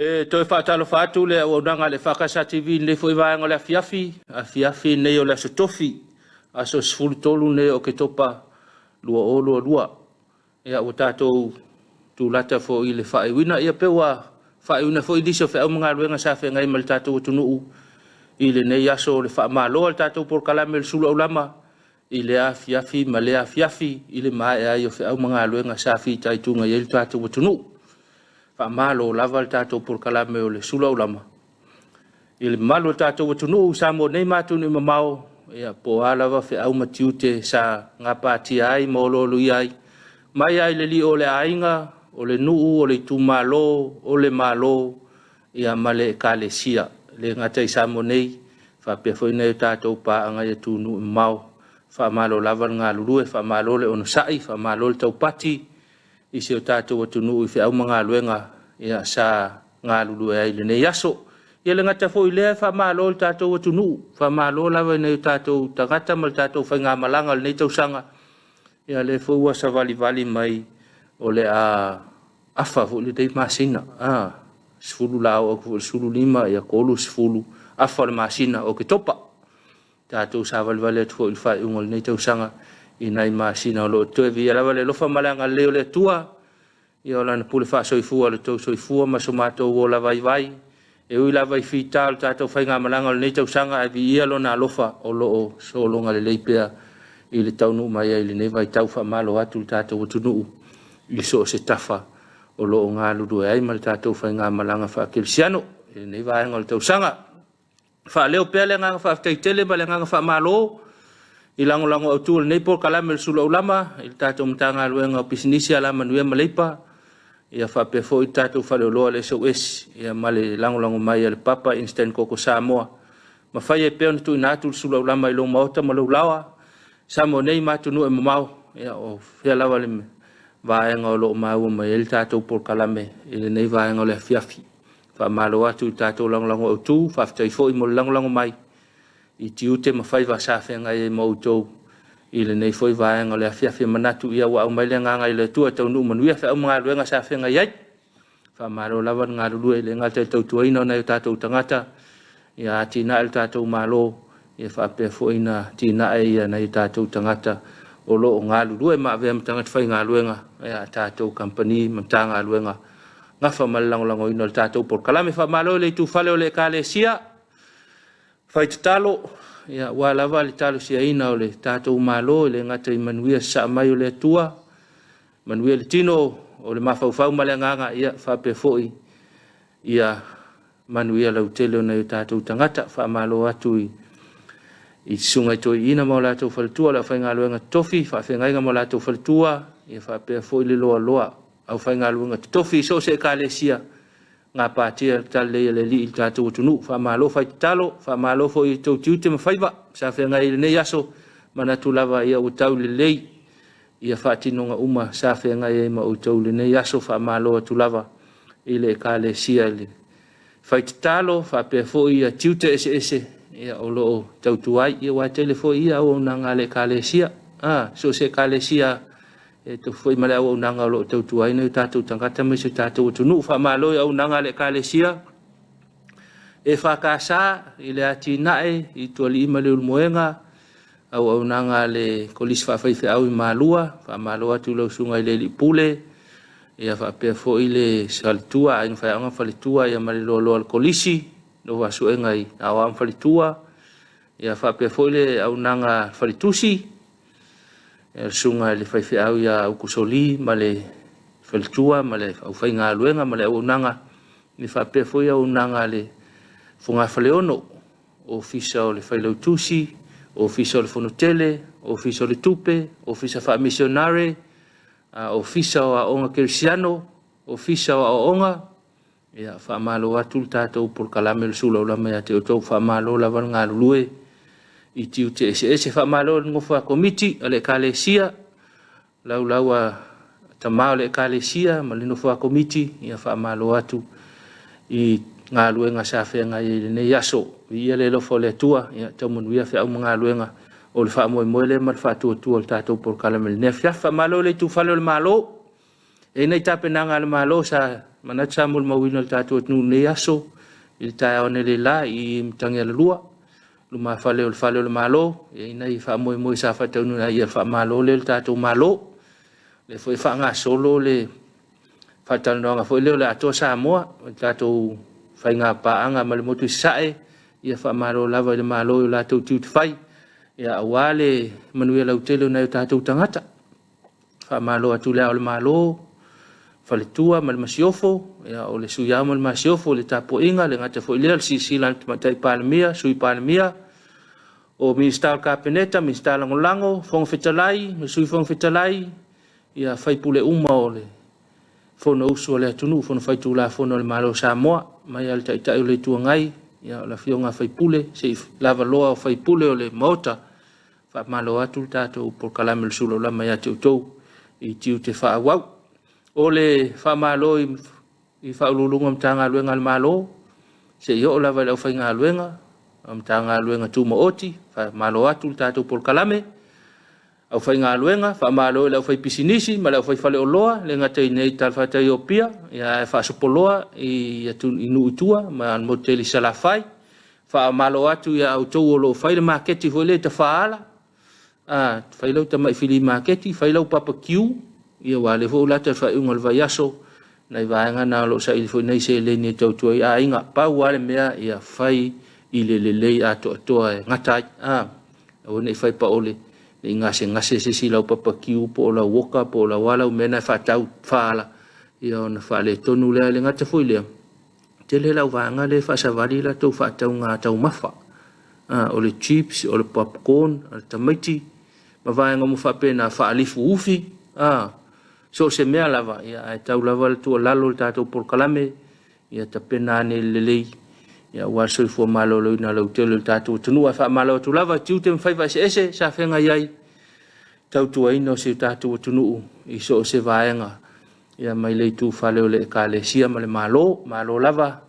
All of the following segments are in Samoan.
E toe faatalofa atu le auaunaga a le EFKS TV i lenei foi vaega o le afiafi, afiafi nei o le Aso Tofi, aso 13 nei o Oketopa 2022. Ia ua tatou tulata foi i le faaiuina, ia pe ua faaiuina foi nisi o feau ma galuega sa feagai ma le tatou atunuu i lenei aso o le faamalo a le tatou polokalame o le Sulu Aulama i lea afiafi ma lea afiafi i le maea ai o feau ma galuega sa fitaituga i ai le tatou atunuu. Faamalo lava le tatou polokalame o le Sulu Aulama i le mamalu o le tatou atunuu i Samoa nei ma atunuu e mamao, ia po o a lava feau ma tiute sa gapatia ai ma olooloia ai, mai lava i le lio o le aiga, o le nuu, o le itumalo, o le Malo, ia ma le Ekalesia. E le gata i Samoa nei, faapea foi nai o tatou paaga i atunuu e mamao. Faamalo lava le galulue, faamalo le onosai, faamalo le taupati i si o tatou atunuu i feau ma galuega ia sa galulue ai i lenei aso. Ia le gata foi i lea, faamalo i le tatou atunuu, faamalo lava i nai o tatou tagata ma le tatou faigamalaga o lenei tausaga. Ia lea foi ua savalivali mai o le a afa foi lenei masina, 10 la oo atu foi i le 15, ia 30 afa o le masina o Oketopa. Tatou savalivali atu foi i le faaiuga o lenei tausaga i nai masina o lo o totoe. Viia lava le alofa ma le agalelei o le Atua, ia o Lana pule faasoifua i lo outou soifua ma so matou ola vaivai. E ui lava i fita o le tatou faigamalaga o lenei tausaga, ae viia Lona alofa o lo o sologa lelei pea i le taunuu mai ai i lenei vaitau. Faamalo atu i le tatou atunuu i so o se tafa o lo o galulue ai ma le tatou faigamalaga faakerisiano i lenei vaega o le tausaga. Faaleo pea le agaga faafetai tele ma le agaga faamalo i lagolago autu o lenei polokalame o le Sulu Aulama i le tatou Matagaluega o Pisinisi, Alamanuia ma Leipa, ia faapea foi le tatou faleoloa o le SOS, ia ma le lagolago mai a le Papa Instant Koko Samoa. Mafai ai pea ona tuuina atu le Sulu Aulama i lou maota ma lou laoa, Samoa nei ma atunuu e mamao, ia o fea lava le vaega o lo o maua mai ai le tatou polokalame i lenei vaega o le afiafi. Faamalo atu i le tatou lagolago autu, faafetai foi mo le lagolago mai i tiute ma faiva sa feagai ai ma outou i lenei foi vaega o le afiafi. E manatu ia ua aumai le agaga i le Atua e taunuu manuia feau ma galuega sa feagai ai. Faamalo lava le galulue, e le gata i le tautuaina o nai o tatou tagata, ia atinae le tatou Malo, ia faapea foi ona atinae ia nai o tatou tagata o lo o galulue ma avea ma tagata faigaluega a tatou kamupani ma Matagaluega gafa ma le lagolagoina o le tatou polokalame. Faamalo i le itufale o le Ekalesia, fai tatalo, ia, aua lava le talosiaina o le tatou Malo, e le gata i manuia sasaa mai o le Atua, manuia le tino o le mafaufau ma le agaga, ia faapea foi ia manuia lautele o nai o tatou tagata. Faamalo atu i susuga i toeaiina ma o latou faletua, le aufaigaluega totofi, faafeagaiga ma o latou faletua, ia faapea foi le loaloa aufaigaluega totofi i so o se ekalesia gapatia le talalelei a le Alii i le tatou atunuu. Faamalo fai tatalo, faamalo foi i tou tiute ma faiva sa feagai ai i lenei aso. Manatu lava ia ua tau lelei ia faatinoga uma sa feagai ai ma outou i lenei aso. Faamalo atu lava i le ekalesia i le fai tatalo faapea foi ia tiute eseese ia o lo o tautua ai. Ia aua e tele foi ia auaunaga a le ekalesia, so o se ekalesia e tofu foi ma le auaunaga o lo o tautua ai nai o tatou tagata ma si o tatou atunuu. Faamalo i auaunaga a le ekalesia EFKS i le atinae i Tualii ma Leulumoega, auaunaga a le Kolisi Faafaifeau i Malua, faamalo atu i lau susuga i le Alii Pule, ia faapea foi le Faletua, Aiga Faiaoga Faletua ia ma le loaloa o le Kolisi, Nofo a Suega i Aoao ma Faletua, ia faapea foi le auaunaga Faletusi, ia le susuga i le faifeau ia Aukusoli ma le faletua ma le aufaigaluega ma le auaunaga, ia faapea foi auaunaga a le Fogafaleono, Ofisa o le Failautusi, Ofisa o le Fonotele, Ofisa o le Tupe, Ofisa Faamisionare, Ofisa o Aoga Kerisiano, Ofisa o Aoaoga. Ia faamalo atu le tatou polokalame o le Sulaulama ia te outou. Faamalo lava le galulue i tiute eseese. Faamalo i le nofo a komiti a le Ekalesia, laulau a tama o le Ekalesia ma le nofo a komiti. Ia faamalo atu i galuega sa feagai ai i lenei aso. Viia le alofa o le Atua, ia tau manuia feau ma galuega o le faamoemoe lea ma le faatuatua o le tatou polokalame i lenei afiafi. Faamalo i le itufale o le Malo. E i ai nai tapenaga a le Malo sa manatu sa molimauina i le tatou atunuu i lenei aso i le taeao analeila i Matagialalua, lumafale o le Fale o le Malo, e i ai nai faamoemoe sa faataunuuina ai, ia faamalo lea i le tatou Malo. O lea foi e faagasolo le faatalanoaga foi lea o le Atoa Samoa, o le tatou faigapaaga ma le Motu i Sasae, ia faamalo lava i le Malo i o latou tiute fai, aua le manuia lautele o nai o tatou tagata. Faamalo atu i Le Ao o le Malo, Faletua ma le Masiofo, o le Sui Ao ma le Masiofo i le tapuaiga, e le gata foi i lea o le silasila a le Tamaitai Palemia, Sui Palemia, o Minisita o le Kapeneta, Minisita Lagolago, Fofoga Fetalai ma le Sui Fofoga Fetalai, sui usufono uma o le Fonousu a le atunuu, Fono Faitulafono a le Malo o Samoa, mai lava i le Taitai o le Itu Agai, o le Afioga i sui usufono, seia lava loa o sui usufono o le Maota. Faamalo atu le tatou polokalame o le Sulaulamea ia te outou i tiute faaauau. O le faamalo i Ofisa Sili o Pulega o Matagaluega a le Malo, seia oo lava i le aufaigaluega o Matagaluega Tumaoti, faamalo atu le tatou polokalame. Aufaigaluega, faamalo i le aufaipisinisi ma le aufaifaleoloa, e le gata i inei i le talafatai o Apia, ae faasopoloa i nuu i tua ma le motu tele i Salafai. Faamalo atu ia outou o lo o fai le maketi foi lea i Tafaala, fai lau tamai flea maketi, fai lau barbecue, aua o lea foi ua lata i le faaiuga o le vaiaso, nai vaega na o lo o saili foi nai seleni e tautua ai aiga. Pau lava le mea ia fai i le lelei atoatoa e gata ai, aua ne i fai paole, ne i gasegase se isi i lau barbecue po o lau oka po o lau a lau mea lena e faatau faaala, ia ona faaletonu lea. E le gata foi i lea, tele le au vaega lea e faasavali latou faatauga taumafa, o le chips, o le popcorn a le tamaiti, ma vaega uma faapena, faalifu ufi, so o se mea lava, ae tau lava le tuualalo i le tatou polokalame, ia tapena ane lelei aua le soifua maloloina lautele o le tatou atunuu. Ae faamalo atu lava i tiute ma faiva eseese sa feagai ai i le tautuaina o si o tatou atunuu i so o se vaega, mai le itu fale o le Ekalesia ma le Malo. Malo lava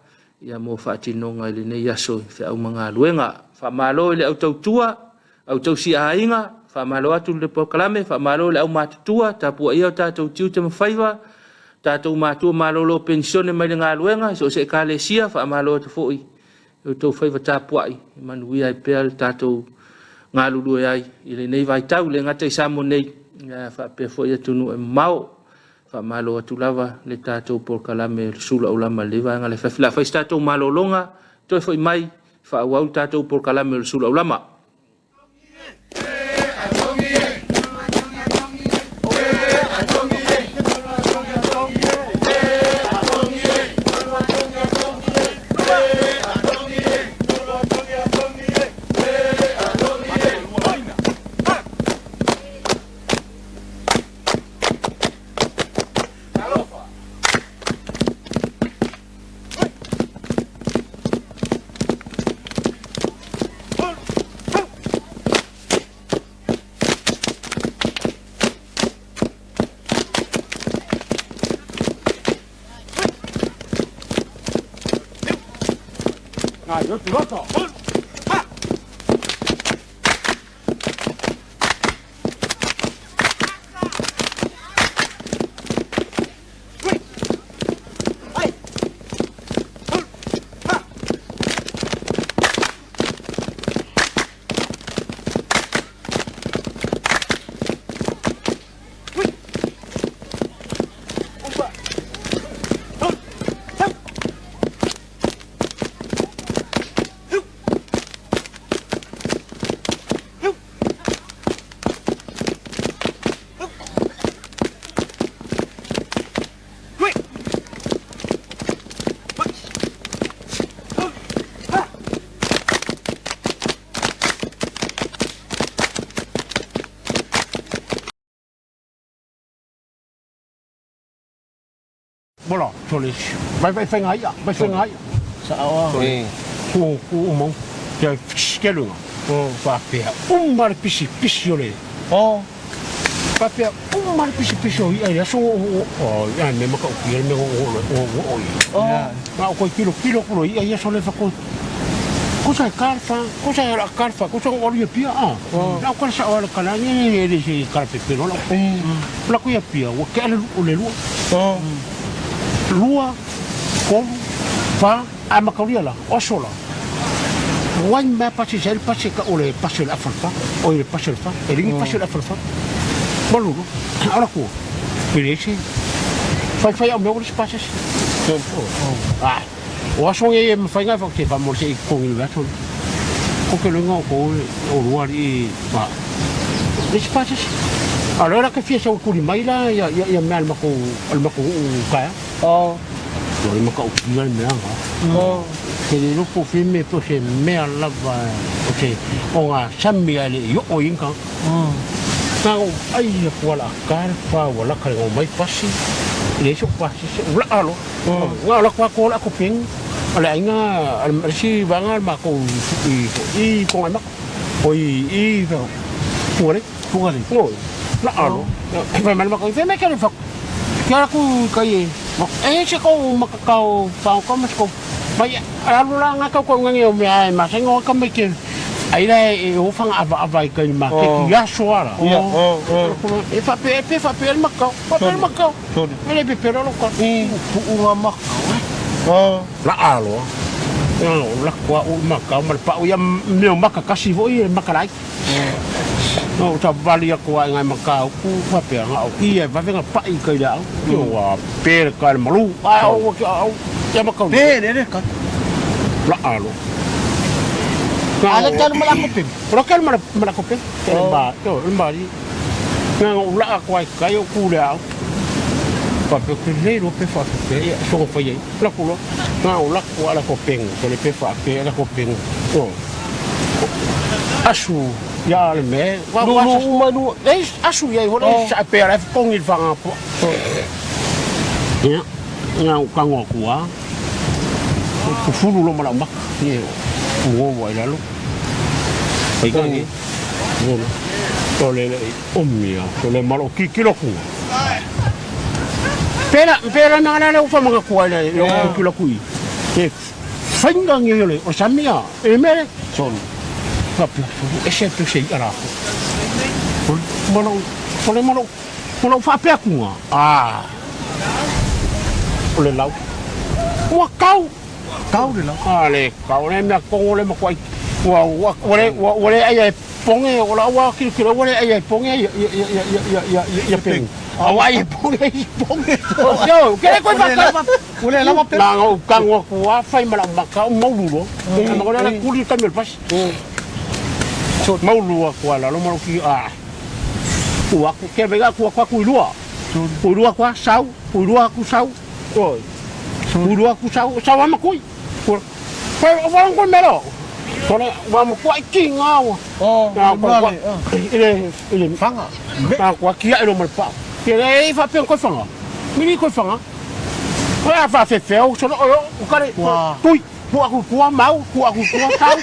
mo faatinoga i lenei aso i feau ma galuega. Faamalo i le au tautua, au tausiaiga, faamalo atu le polokalame, faamalo i le aumatutua, tapuaia o tatou tiute ma faiva, tatou matua malolo penisione mai le galuega i so o se ekalesia, faamalo atu foi i o outou faiva tapuai e manuia ai pea le tatou galulue ai i lenei vaitau, e le gata i Samoa nei, ae faapea foi atunuu e mamao. Faamalo atu lava le tatou polokalame o le Sulu Aulama i lenei vaega o le afiafi. O le a fai se tatou malologa, toe foi mai faaauau le tatou polokalame o le Sulu Aulama. Bola, sole, vai vai whainga ia, vai whainga ia. Sao a. Sole, ku ku umau, te skelunga. Whapea, uma le pisi pisi o le. Oh. Whapea, uma le pisi pisi o ia ia so o o ia me maka o kia me o o o o ia. Oh. Ma o koi kilo kilo kulo ia ia sole whako. Ko sa karfa, ko sa era karfa, ko sa o ia pia a. Na ko sa o la kana ni ni ni si karpe pe no la. La ko ia pia, o ke ala o le lua. Lua, tolu, fa, ae mataulia la, o aso la. Uai mea pasi sa le pasi ka o le pasi o le afa le fa, o le pasi o le fa, e lingi pasi o le afa le fa. Malulu, ala kua, e le se, fai fai au mea o le pasi. Ah, o aso e e mawhai ngai whakte wha mo se i kongi le aso. Ko ke loinga o ko o rua li ma. Le se pasi. A lora ke fia sa kuri mai la ia ia ia mea le mako le mako u kaya. Oh. O le matautia le mea nga. Oh. Ke le iloa po o fea mea po o se mea lava o se o ga sami ae le i oo i ga. Na ou ai atu ala aka le fa ua laka le mai pasi. E leai so'u pasi se ua laa loa. Na o lako atu o le ato peni o le aiga a le isi vaega le matou i i Fogaimaka. O i i Fugalei. Fugalei. Oi, laa loa. Fai mai le matou, fai mai ke le fako. Ke ala ku kai e. E se kou makakao whaoka ma se kou. Mai alu la ngā kau kau ngangi o mea e masenga o ka mai ke. Ai la e o whanga ava ava i kai ma ke ki aso ara. Ia, oh, oh. E whape, e pe whape el makau. Whape el makau. Sorry. E le pe pera lo ka. Puunga makau, eh. Oh. La aloa. La kua u makau ma le pau ia mea maka kasi foi e maka lai. No ta vali aku ai ngai makau ku whapea nga o ia vave nga pai kai le au. Io wa pere kai le malu. Ai o ki au ia makau. Pe le le ka. La alo. Ale kalu mala ko pim. Ora kalu mala mala ko pim. Ke ba, to ba ri. Nga o la aku ai kai o ku le au. Pa pe ke le ro pe fa pe ia so fa ia. La ku lo. Nga o la ku ala ko peng, ko le pe fa pe ala ko peng. O. Asu ia le me. Wa Lu wa lu uma lu. Le asu ia i hore sa pe ala kongi fa nga po. Ia. Nga o kango ku a. Ku fulu lo mala mak. Ia. Mo wa ila lo. Ai ka ni. Mo. O le le o mia, o le malo ki ki lo ku. Pera pera na na le ufa manga ku ai le o ki lo ku i. Te whainga ngi ole o samia e mere Sorry. ka pe e se pe se ara ko. Malo o le malo malo fa pe ku nga. Ah. O le lau. Ua kau. Kau le la. A le kau le mea kongo le makuai. Ua ua ua le ua ua le ai ai ponge o la ua kilo kilo ua le ai ai ponge ia ia ia ia ia ia ia pengu. A ua ai ponge i ponge. Yo, ke le koi fa. Ule lava pe. Na ngau kango ku a fai mala maka o maulu lo. Ma ko le kuli ka mel pas. Maulu a ku ala lo malo ki a. Ua ku ke vega ku ku ku ilua. Ku ilua ku sau, ku ilua ku sau. Oi. Ku ilua ku sau, sau ama kui. Ku. Ko o wa ko mero. Tole wa mo ku ai ki ngā. Oh, Na ku male. ile ile Fanga. Na ku ki ai lo mal pa. Ke le i fa pe ko fanga. Mini ko fanga. Ko a fa fe fe o so o o kare tui. Ku aku ku mau, ku aku ku kau.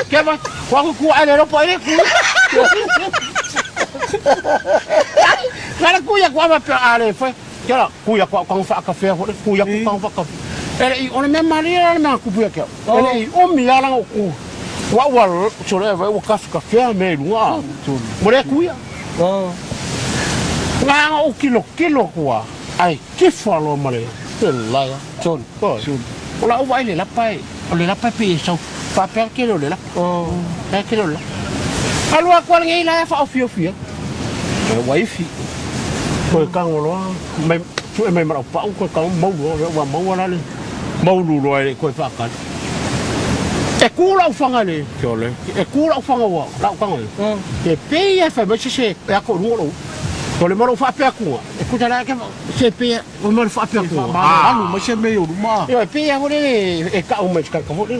Ke ba ku aku ku ai le ro po ile ku. Kara ku ya ku ama pe ale fe. Kara ku ya ku ku fa ka fe ho ku ya ku ku fa ka. Ele i ona me maria le me ku pu ya ke. Ele i o mi ala ku. Wa wa so le wa ka ka fe me lunga. Mo le ku ya. Oh. Nga o kilo kilo kua. Ai ki fa lo mare. Te la ya. Sorry. Oi. O la o vai le lapa e. O le lapa pe sau. Fa pe ke lo le lapa. Oh. E ke lo la. Alua kwa ngai la fa o fio fio. E waifi. Ko ka ngolo mai tu e mai mara pa ko ka mau lo wa mau ala le. Mau lu lo e ko fa ka. E ku la ufanga le. Ke ole. E ku la ufanga wa. La ufanga le. Ke pe ia fa me se se e ko lu lo. Ko le maro fa pe ku. E ku ta la ke se pe o maro fa pe ku. Ah, alu ma se me yoru ma. Ia pe ia hore e ka o mai ka ka hore.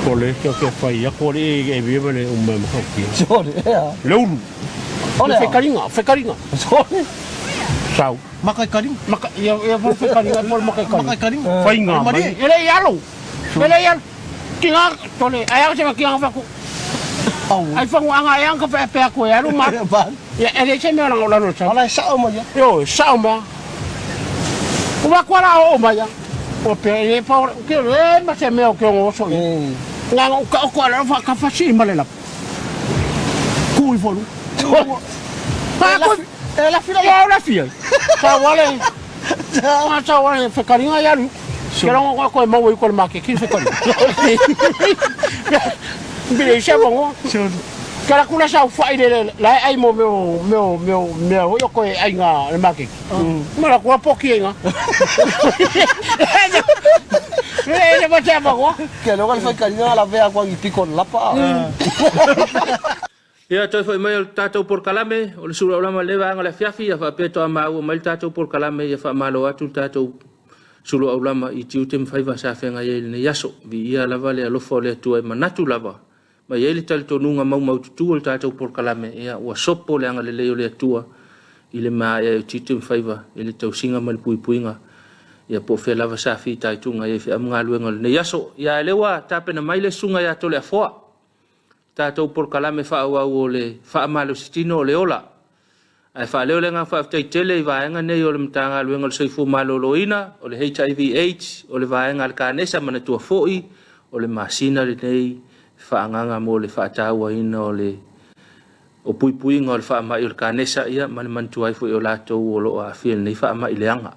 Ko le ke ke fa ia ko le e vi le o mai ma ka ki. Sorry. Yeah. Le ulu. Ole. Fe karinga, fe karinga. Sorry. Sau. Makai karing. Maka ia ia fe karinga, mo maka karinga. Makai karing. Fainga mai. Ele i alo. Ele i alo. Ki ngā tole, ai au se ki ngā whaku. Au. Ai whangu anga e anga pe pe aku e alu ma. Ba. Ia ele se mea langa lalo sa. Ala sa o mai. Yo, sao ma. O wa kwara o mai ya. O pe e pa ke le ma se mea o ke o so. Ngā o ka o kwara fa ka fa si ma le la. Ku i folu. Pa ku. E lafi la. Ia lafi ai. Sa wale. Sa wale fekaliga ia alu. Ke longo ko e maua i ko le maketi le fekaliga. Bile se mo. Ke la kula sa ufai le la ai mo meo meo meo meo yo ko e ai nga le maketi. Ma la kula poki ai nga. Le le mo te mo. Ke loga le fekaliga la vea kwa i piko lapa. Ia, toe foi mai o le tatou polokalame, o le suluaulama le vaega o le afiafi, ia faapea toa maua mai le tatou polokalame, ia faamalo atu le tatou suluaulama i tiute ma faiva sa feagai ai i lenei aso. Viia lava le alofa o le Atua e manatu lava ma i ai le talitonuga maumaututu o le tatou polokalame, ia ua sopo le agalelei o le Atua i le maea o tiute ma faiva i le tausiga ma le puipuiga, ia po o fea lava sa fitaituga i ai feau ma galuega o lenei aso. Ia, a o lea ua tapena mai le susuga ia Toleafoa, tatou polokalame faaauau o le faamalositino o le ola. Ae faaleo le agaga faafetai tele i vaega nei o le Matagaluega o le Soifua Maloloina, o le HIV AIDS, o le vaega a le Kanesa, manatua foi o le masina lenei faaagaga mo le faatauaina o le o puipuiga o le faamai o le kanesa, ia ma le manatua ai foi o latou o lo o aafia i lenei faamai leaga,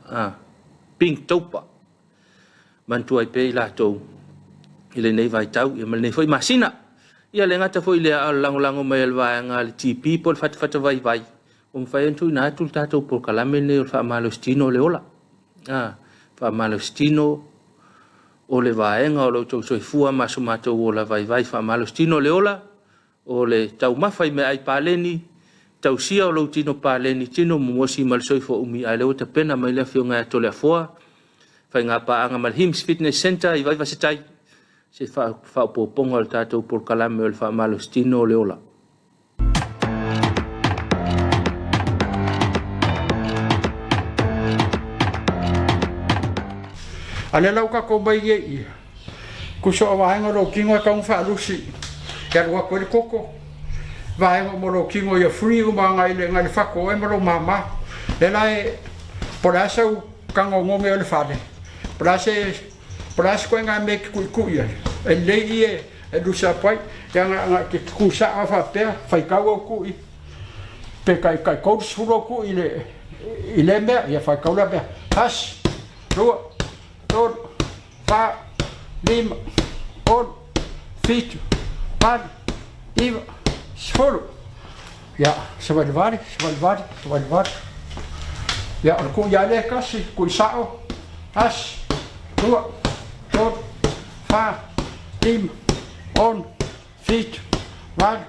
Pinktober. Manatua ai pea i latou i lenei vaitau ia ma lenei foi masina. Ia le gata foi lea, a o le lagolago mai a le vaega a le TP po o le fatafata vaivai, ua mafai ona tuuina atu le tatou polokalame lenei o le faamalositino o le ola. Faamalositino o le vaega o lo outou soifua ma so matou ola vaivai. Faamalositino o le ola o le taumafa i meaai paleni, tausia o lou tino paleni, tino momosi ma le soifua umi, a o lea ua tapena mai le Afioga ia Toleafoa, faiga paaga ma le HIMS Fitness Centre i Vaivasetai, se faaopoopoga o le tatou polokalame o le faamalositino o le ola. A lea la ua tatou mai nei i tusa o vaega o lou tino e tatau ona faalusi e alu atu ai le toto, vaega uma o lou tino ia free uma agai i le fatu o oe ma lou mama. Lea la e po o le a sau taga oneone o le fale, po o le a se po o le a se ituaiga mea e te tuitui ai, e lelei i e lusi atu ai. Ia na te tutu sao lava faapea, faitau au tui, pe tai 30 au tui i lea mea, ia faitau lea mea, tasi, lua, tolu, fa, lima, ono, fitu, valu, iva, sefulu. Ia, savalivali, savalivali, savalivali. Ia, o le tui lava lea e tasi, tui sao, tasi, lua, tolu, fa, lima, ono, fitu, valu,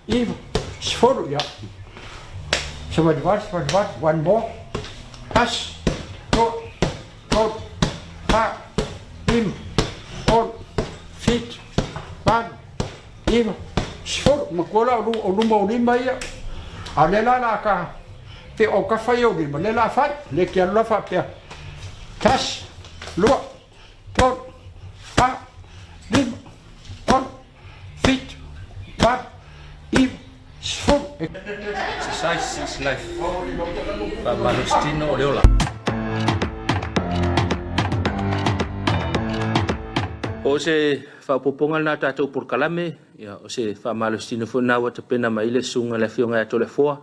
iva, sefulu. Ia, savalivali, savalivali, one more, tasi, lua, tolu, fa, lima, ono, fitu, valu, iva, sefulu. Matua la o luma o lima ia. A o lea la la ka pe o ka fai o lima, lea la fai, le ke alu la faapea. Tasi, lua, tolu, fa, lima, ono, fitu, valu, iva, sefulu. Exercise is life. Faamalositino o le ola. O se faaopoopoga lena tatou polokalame, ia, o se faamalositino foi lena ua tapena mai le susuga le Afioga ia Toleafoa,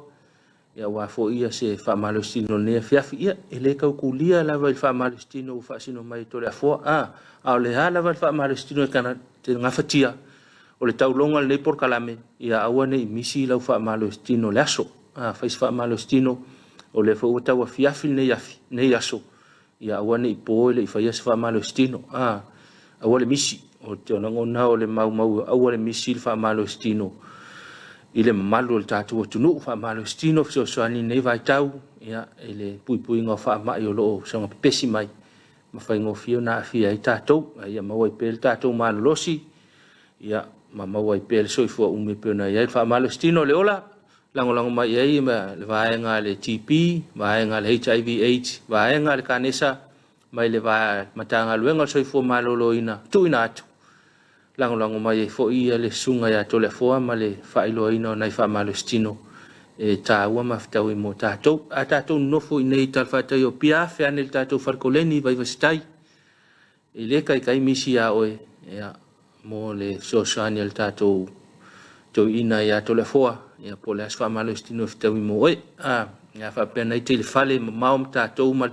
ia, aua foi ia se faamalositino o lenei afiafi. Ia, e le tautulia lava i le faamalositino ua faasino mai e Toleafoa, a, a o le a lava le faamalositino e te gafatia, o le tauloga o lenei polokalame, ia aua ne i misi lau faamalositino o le aso. A, fai se faamalositino, o lea foi ua tau afiafi lenei afi, lenei aso, ia aua ne i po e le i faia se faamalositino. A, aua le misi. O te lagona o le maumau, aua le misi le faamalositino i le mamalu o le tatou atunuu. Faamalositino fesoasoani i lenei vaitau, ia, i le puipuiga o faamai o lo o soona pepesi mai ma faigofie ona aafia ai tatou. A ia maua ai pea le tatou malolosi, ia, ma maua ai pea le soifua umi e pei ona i ai le faamalositino o le ola. Lagolago mai i ai le vaega a le TB, vaega a le HIV AIDS, vaega a le Kanesa mai le Matagaluega o le Soifua Maloloina tuuina atu. Lagolago mai ai foi ia le susuga ia Toleafoa ma le faailoaina o nai faamalositino e taua ma fetaui mo tatou. A tatou nonofo i nei i talafatai o Apia, afe ane i le tatou falekoleni i Vaivasitai, e le kaikai misi iā oe, ia, mo le fesoasoani a le tatou toeaina ia Toleafoa, ia, po o le a se faamalositino e fetaui mo oe. A. Ia faapea nai tele fale mamao ma tatou ma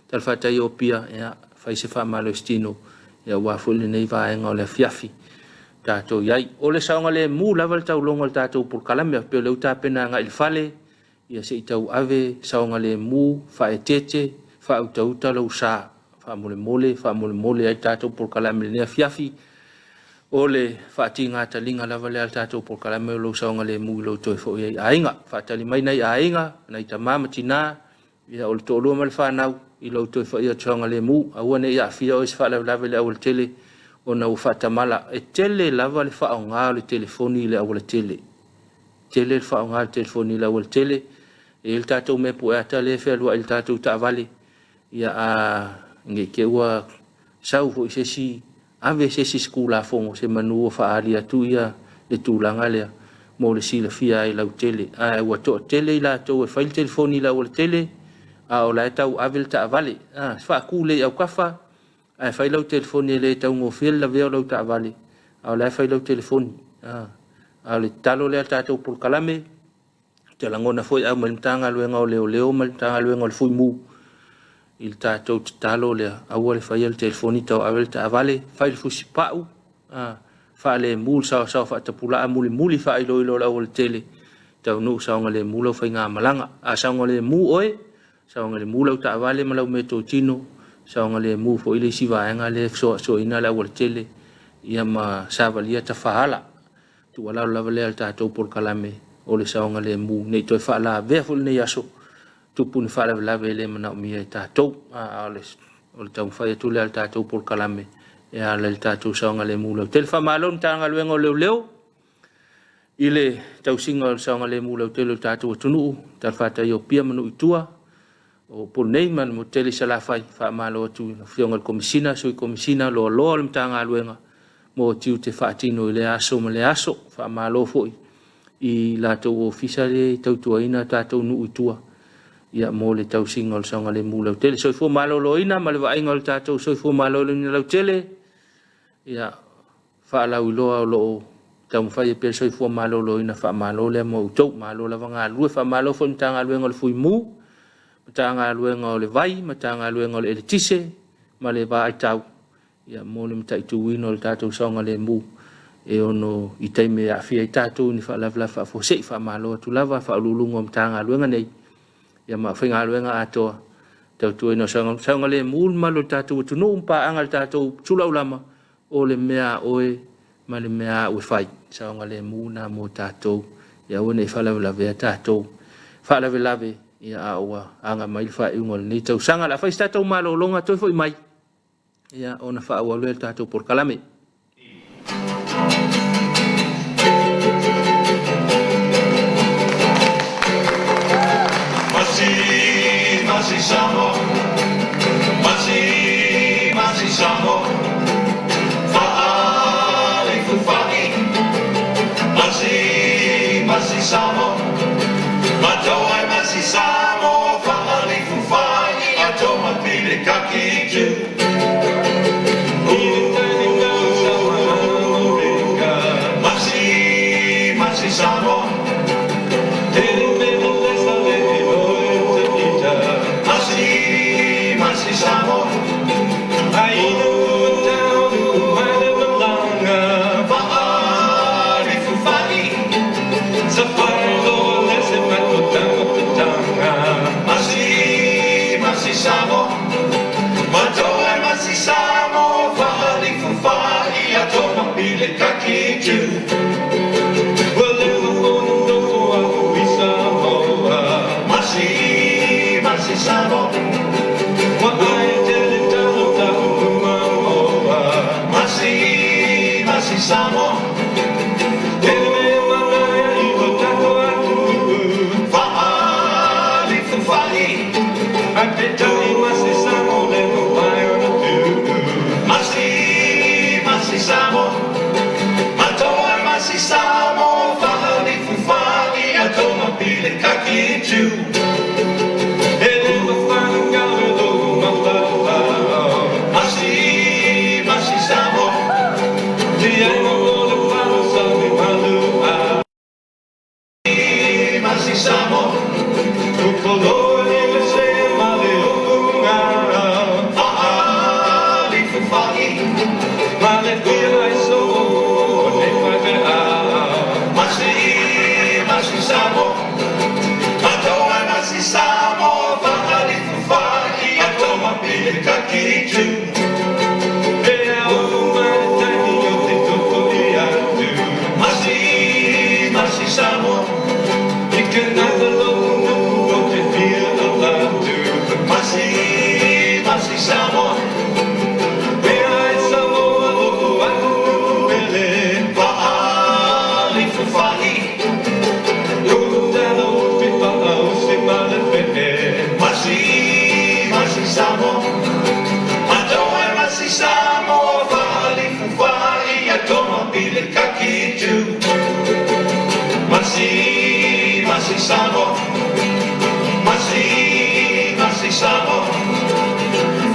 talafatai o Apia, ia fai se faamalositino ia aua foi lenei vaega o le afiafi tatou i ai. O le saogalemu lava le tauloga o le tatou polokalame, pei o lea ua tapena agai i le fale, ia se i tauave saogalemu, faaeteete, faautauta lou sa. Faamolemole, faamolemole ai le tatou polokalame i lenei afiafi. O le faatiga taliga lava lea a le tatou polokalame o lou saogalemu i lou toe foi ai i aiga. Faatali mai nai aiga, nai tama ma tina, ia o le toalua ma le fanau i lou toe foi atu saogalemu. Aua ne i aafia oe i se faalavelave i le aualatele ona ua faatamala. E tele lava le faaaoga o le telefoni i le aualatele. Tele le faaaoga o le telefoni i le aualatele. E i ai le tatou mea pueata lea e fealuai i le tatou taavale. Ia a ne i te i ua sau foi se isi ave se isi Tulafono semanu ua faaali atu ia le tulaga lea mo le silafia ai lautele. Ae ua toatele i latou e fai le telefoni i le aualatele, a o la e tau ave le taavale. Faatu lelei i autafa, ae fai lau telefoni e le taugofie le lavea o lau taavale, a o la e fai lau telefoni. A o le tatalo lea a le tatou polokalame, ou te lagona foi e aumai le Matagaluega o Leoleo ma le Matagaluega o le Fuimu i le tatou tatalo lea, aua le faia le telefoni tauave le taavale, fai le fusipau, faalemu le saoasaoa faatapulaa mulimuli faailoilo o le aualatele, taunuu saogalemu lau faigamalaga. A saogalemu oe, saogalemu lau taavale ma lau meatotino, saogalemu foi le isi vaega lea e fesoasoaina le aualatele ia ma savalia tafaala. Tuualalo lava lea a le tatou polokalame o le saogalemu, ne i toe faalavea foi lenei aso, tupu ni faalavelave e le manaomia e tatou. A o le taumafai atu lea a le tatou polokalame e ala i le tatou saogalemu lautele. Faamalo i le Matagaluega o Leoleo i le tausiga o le saogalemu lautele o le tatou atunuu, talafatai o Apia ma nuu i tua, o Upolu nei ma le motu tele i Salafai. Faamalo atu i le Afioga i le Komesina, Sui Komesina, loaloa o le Matagaluega mo tiute faatino i lea aso ma lea aso. Faamalo foi i latou ofisa lea e tautuaina tatou nuu i tua ia mo le tausiga o le saogalemu lautele. Soifua maloloina ma le vaaiga o le tatou soifua maloloina lautele, ia faalauiloa o lo o taumafai ai pea le soifua maloloina, faamalo lea mo outou, malo lava galulue. Faamalo foi i le Matagaluega o le Fuimu, Matagaluega o le Vai, Matagaluega o le Eletise ma le Vaaitau ia mo le mataituina o le tatou saogalemu e ono i taimi e aafia ai tatou i ni faalavelave faafuasei. Faamalo atu lava Faauluuluga o Matagaluega nei ia ma aufaigaluega atoa tautuaina o saogalemu le mamalu o le tatou atunuu ma paaga i le tatou sulaulama o le mea a oe ma le mea a e fai. Saogalemu na mo tatou, ia aua ne i faalavelavea tatou faalavelave ia a ua aga mai le faaiuga o lenei tausaga. O le a fai se tatou malologa toe foi mai ia ona faaauau lea o le tatou polokalame. Masi, masi Samoa, masi, masi Samoa, fa'alifufai, masi, masi Samoa, matoai masi Samoa, fa'alifufai, atoma pile kakitu. Masi, masi Samoa, masi, masi Samoa, fa'alifufai, masi, masi Samoa, matoai masi Samoa, fa'alifufai, atoma pile kakitu. Masi, masi Samoa, masi, masi Samoa, fa'alifufai, masi, masi Samoa, matoai masi Samoa, fa'alifufai, atoma pile kakitu. Masi, masi Samoa, masi Samoa, Samoa. I ke nāwalo o te fia o tātu. Masi, masi Samoa. Mea e Samoa o aku pele. Whaali fufa'i. Talo te pa'a o se male pe'e. Masi, masi Samoa. Matoa masi Samoa. Whaali fufa'i. Atoma pile kakitu. Masi, masi Samoa. Masi, masi Samoa.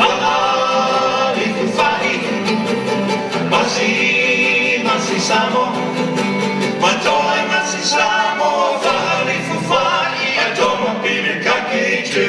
Whaali fufa'i. Masi, masi Samoa. Matoa masi Samoa. Whaali fufa'i. Atoma pile kakitu.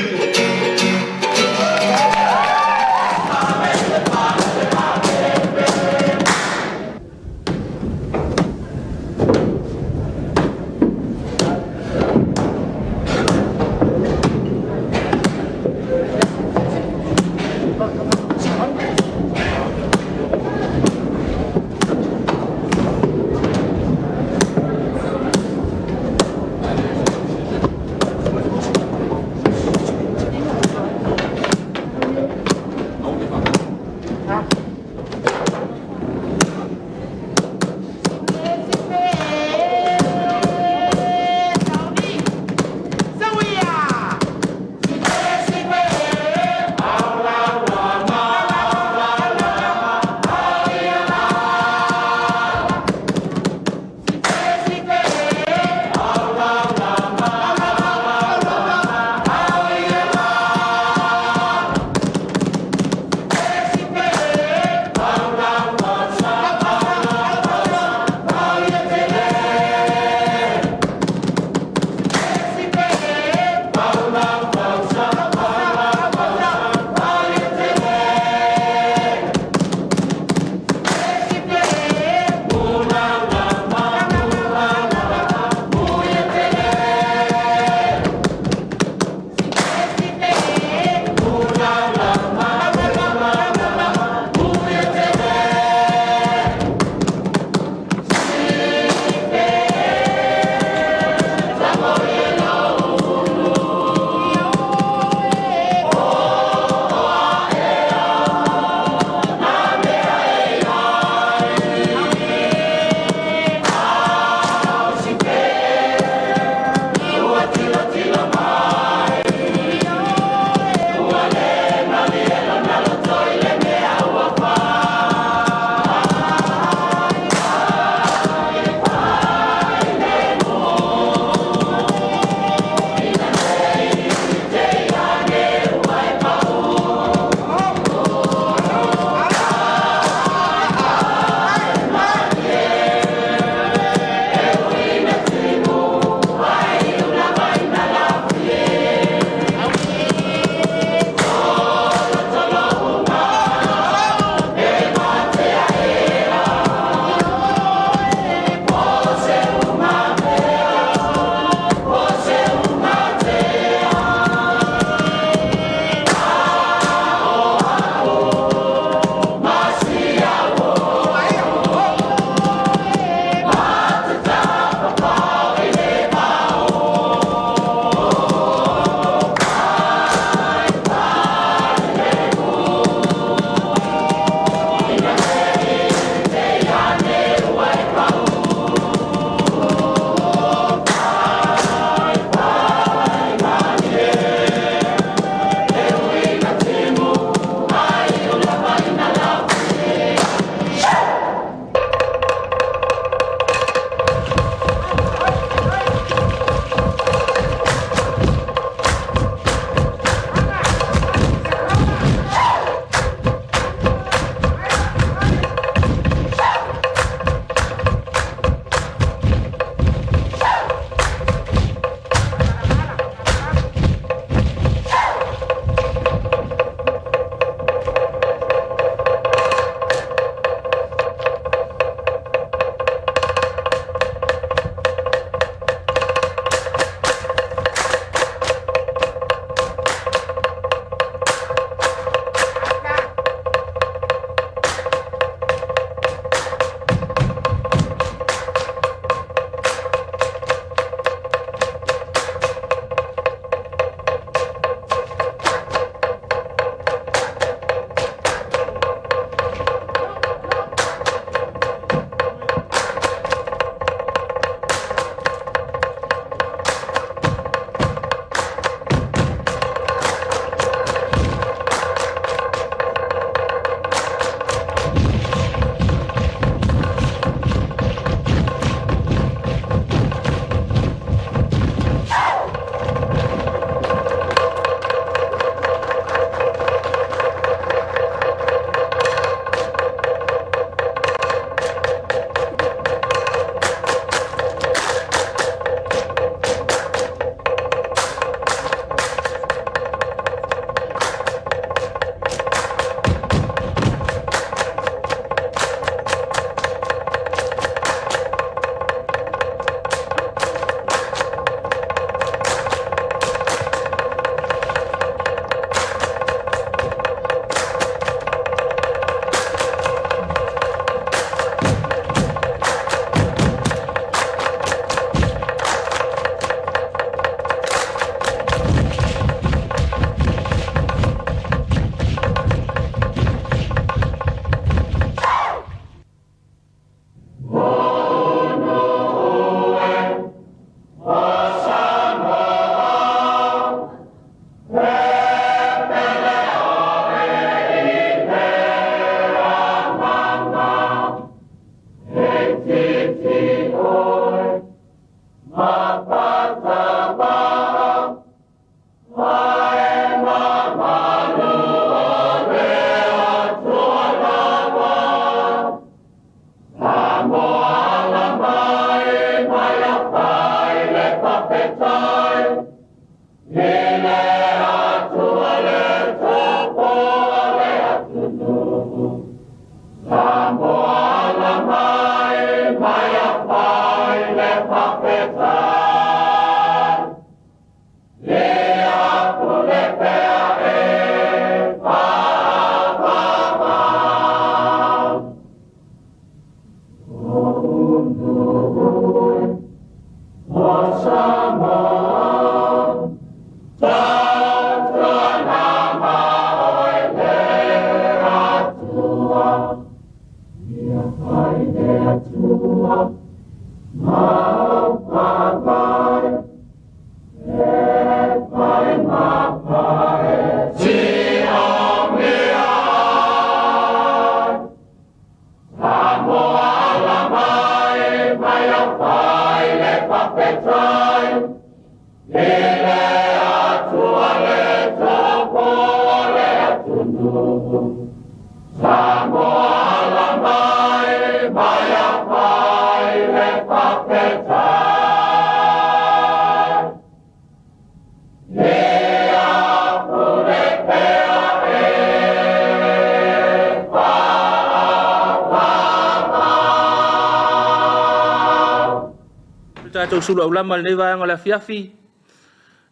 Le tatou sulu aulama i lenei vaega o le afiafi,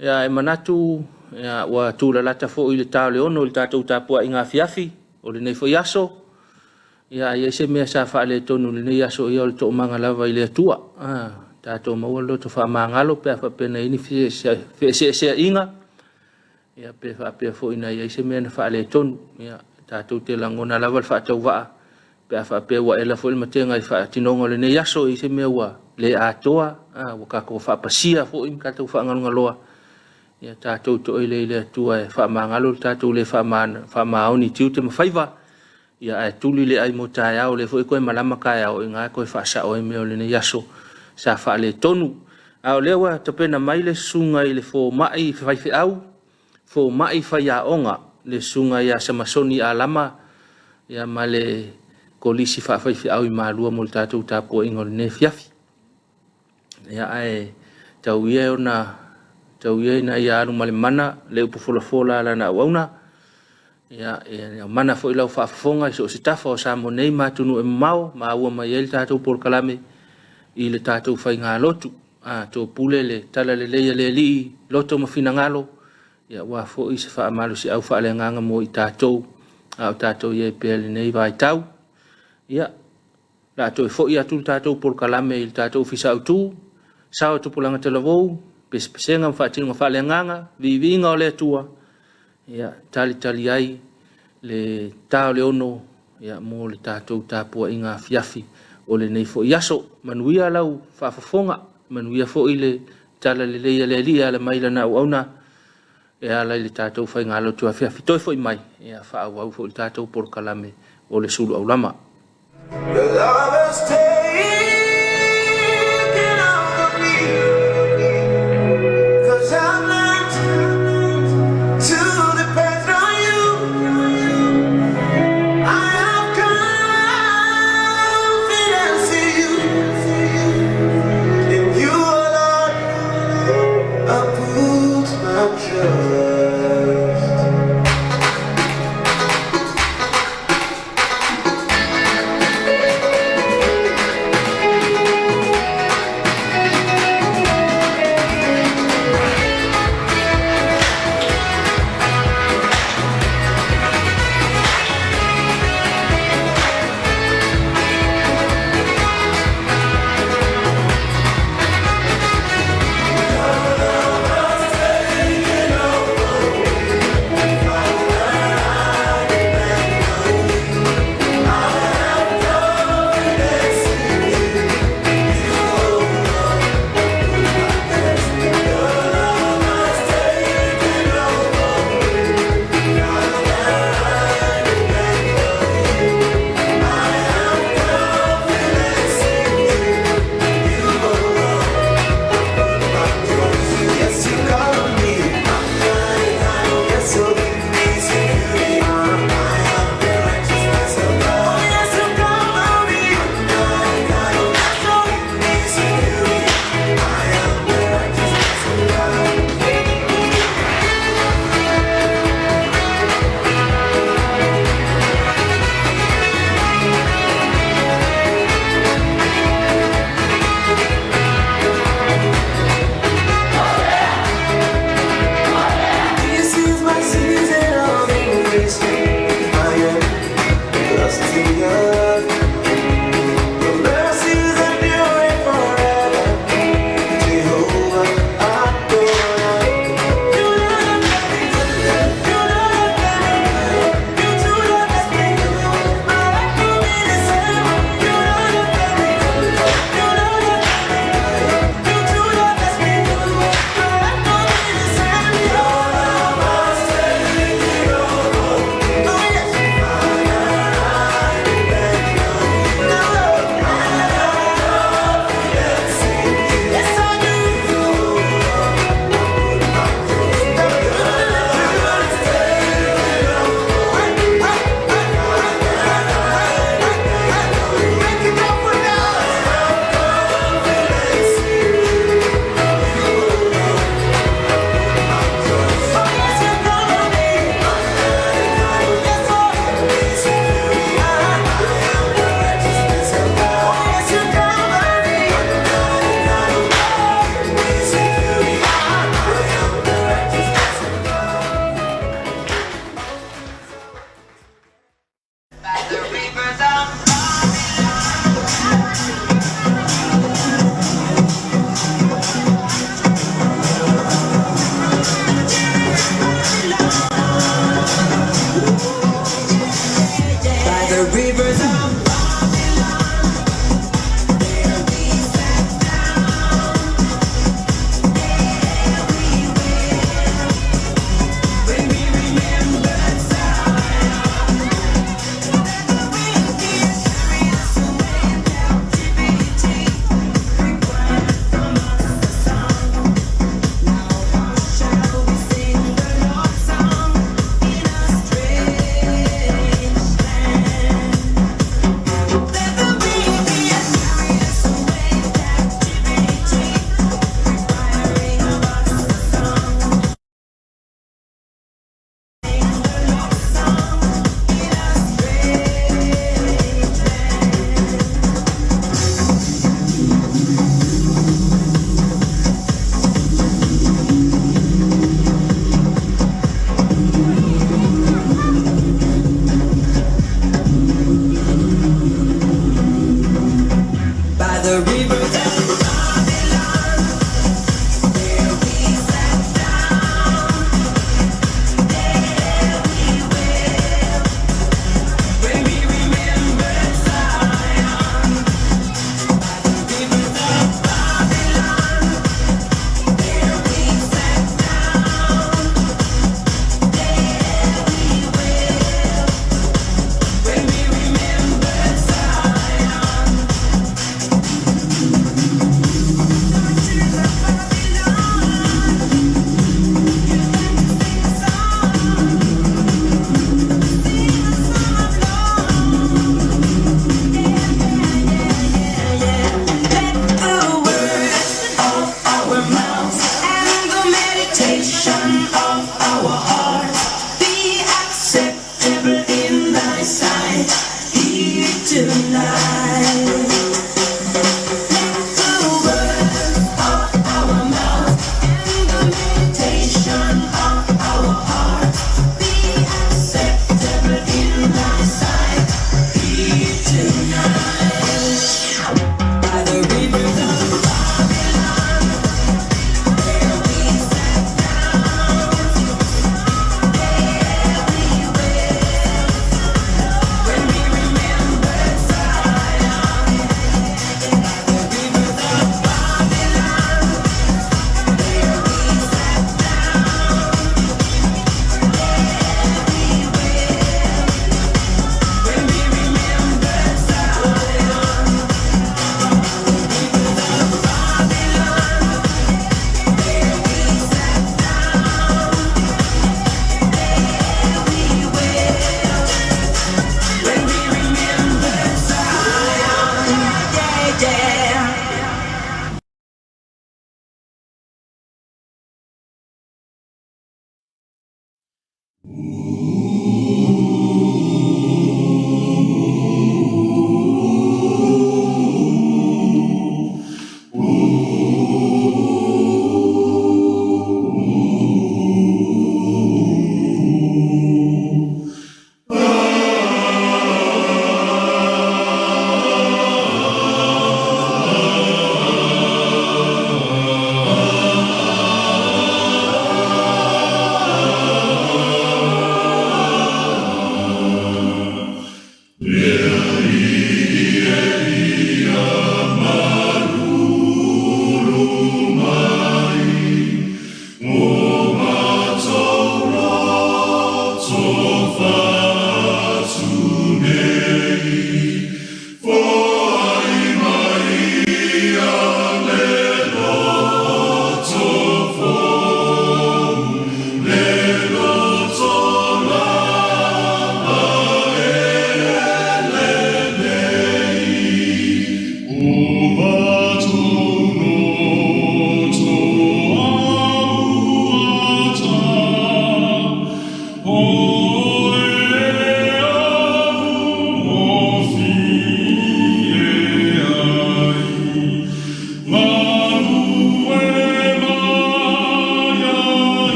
ia, e manatu ia, ua tulalata foi i le ta o le 6 i le tatou tapuaiga afiafi o lenei foi aso. Ia, ai se mea sa faaletonu i lenei aso, ia o le toomaga lava i le Atua. Tatou maua le loto faamagalo pe a faapea na i ai ni feeseeseaiga, ia pe faapea foi na i ai se mea na faaletonu. Ia, tatou te lagona lava le faatauvaa pe a faapea ua ela foi le matega i faatinoga o lenei aso, i se mea ua le atoa, ua tatou faapasia foi ma tatou faagalogaloa. Ia tatou toele i le Atua e faamagalo le tatou le faamaoni i tiute ma faiva. Ia ae tuli le ai mo taeao, o lea foi koe malama taeao, i ngā koe faasao ai mea o lenei aso sa faaletonu. A o lea ua tapena mai le susuga i le fomai faifeau, fomai faiaoga, le susuga ia Samasoni Alama, ia ma le kolisi faafaifeau i Malua mo le tatou tapuaiga o lenei afiafi. Ia ae tau ia ona tau ia ina ia alu ma le mana le upu folafola a lana auauna. Ia, ia mana foi lau faafofoga i so o se tafa o Samoa nei ma atunuu e mamao, maua mai ai le tatou polokalame i le tatou faigalotu. Topule le talalelei a le Alii, loto ma finagalo, ia aua foi se faamalosiau faaleagaga mo i tatou, a o tatou i ai pea i lenei vaitau. Ia, o le a toe foi atu le tatou polokalame i le tatou Ofisa Autu, sao o tupulaga talavou, pesepesega ma faatinoga faaleagaga, viiviiga o le Atua, ia talitali ai le ta o le 6, ia, mo le tatou tapuaiga afiafi o lenei foi aso. Manuia lau faafofoga, manuia foi le talalelei a le Alii e ala mai lana auauna e ala i le tatou faigalotu afiafi. Toe foi mai, ia faaauau foi le tatou polokalame o le sulu aulama. Your love has taken over me, 'cause I've learned to depend on you. I have confidence in you. In you alone, I put my trust.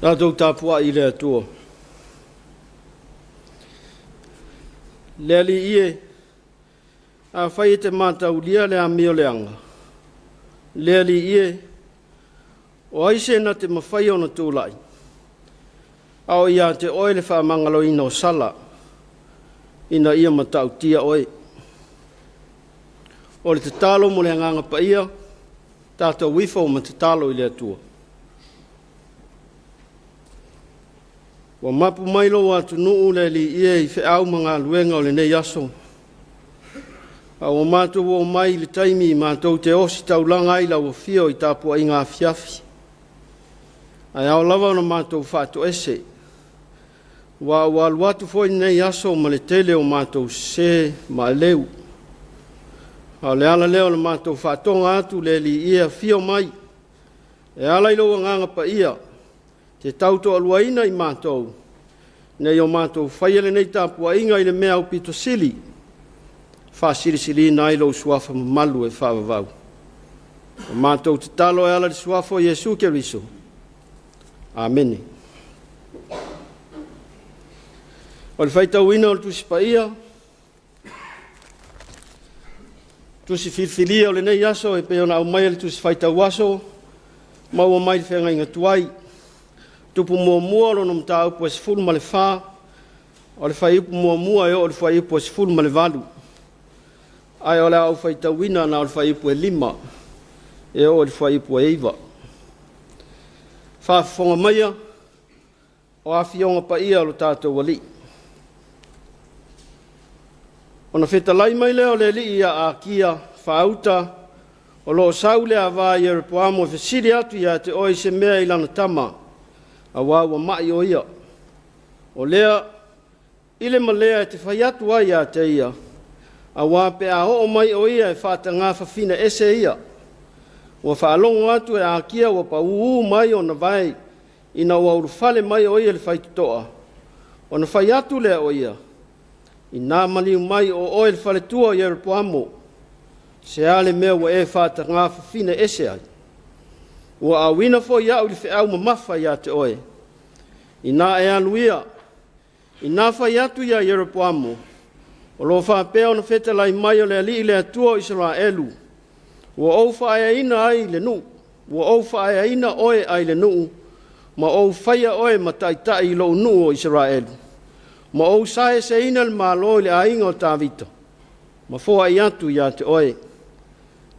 Tatou tapuai i le Atua. Le Alii e, afai e te mataulia le amio leaga, le Alii e, o ai se na te mafaia ona tulai, a o ia te oe le faamagaloina o sala, ina ia matautia oe. O le tatalo mo le Agaga Paia, tatou ifo ma tatalo i le Atua. Ua mapu mai lou atunuu le Alii e i feau ma galuega o lenei aso, a ua matou oo mai i le taimi matou te ositaulaga ai i lau afio i tapuaiga afiafi, ae ao lava ona matou faatoese, aua ua alu atu foi lenei aso ma le tele o matou sesē ma aleu. A o le ala lea o le matou faatoga atu le Alii e afio mai e ala i lou Agaga Paia te tautoaluaina i matou ina ia o matou faia lenei tapuaiga i le mea aupito sili e faasilisiliina ai lou Suafa mamalu e faavavau. O matou tatalo e ala i le Suafa o Iesu Keriso. Amene. O le faitauina o le Tusi Paia, Tusi filifilia o lenei aso e pei ona aumaia i le Tusi Faitau Aso maua mai le Feagaiga Tuai. Tupu muamua lona mataupu e 14, o le fuaiupu 1 e oo i le fuaiupu e 18. Ae o le a ou faitauina na o le fuaiupu e 5 e oo i le fuaiupu e 9. Faafofoga maia o Afioga Paia a lo tatou Alii. Ona fetalai mai lea o le Alii ia Akia, faauta o lo o sau i le ava a Ieropoamo e fesili atu ia te oe i se mea i lana tama, auā ua ma'i o ia. O lea, i le ma lea e te fai atu ai ia te ia, auā pe a oo mai o ia e faatagā fafine ese ia. Ua faalogo atu e Akia ua paū mai ona vae ina ua ulufale mai o ia i le faitotoa, ona fai atu lea o ia, Inā maliu mai o oe le faletua o Ieropoamo, se a le mea ua e faatagā fafine ese ai? Ua auina foi au i le feau mamafa ia te oe. Inā e alu ia, inā fai atu iā Ieropoamo, o lo o faapea ona fetalai mai o le Alii le Atua o Isaraelu, ua ou faaeaina ai le nuu, ua ou faaeaina oe ai le nuu, ma ou faia oe ma taitai i lou nuu o Isaraelu, ma ou saeseina le Malo i le aiga o Tavita, ma foai atu ia te oe.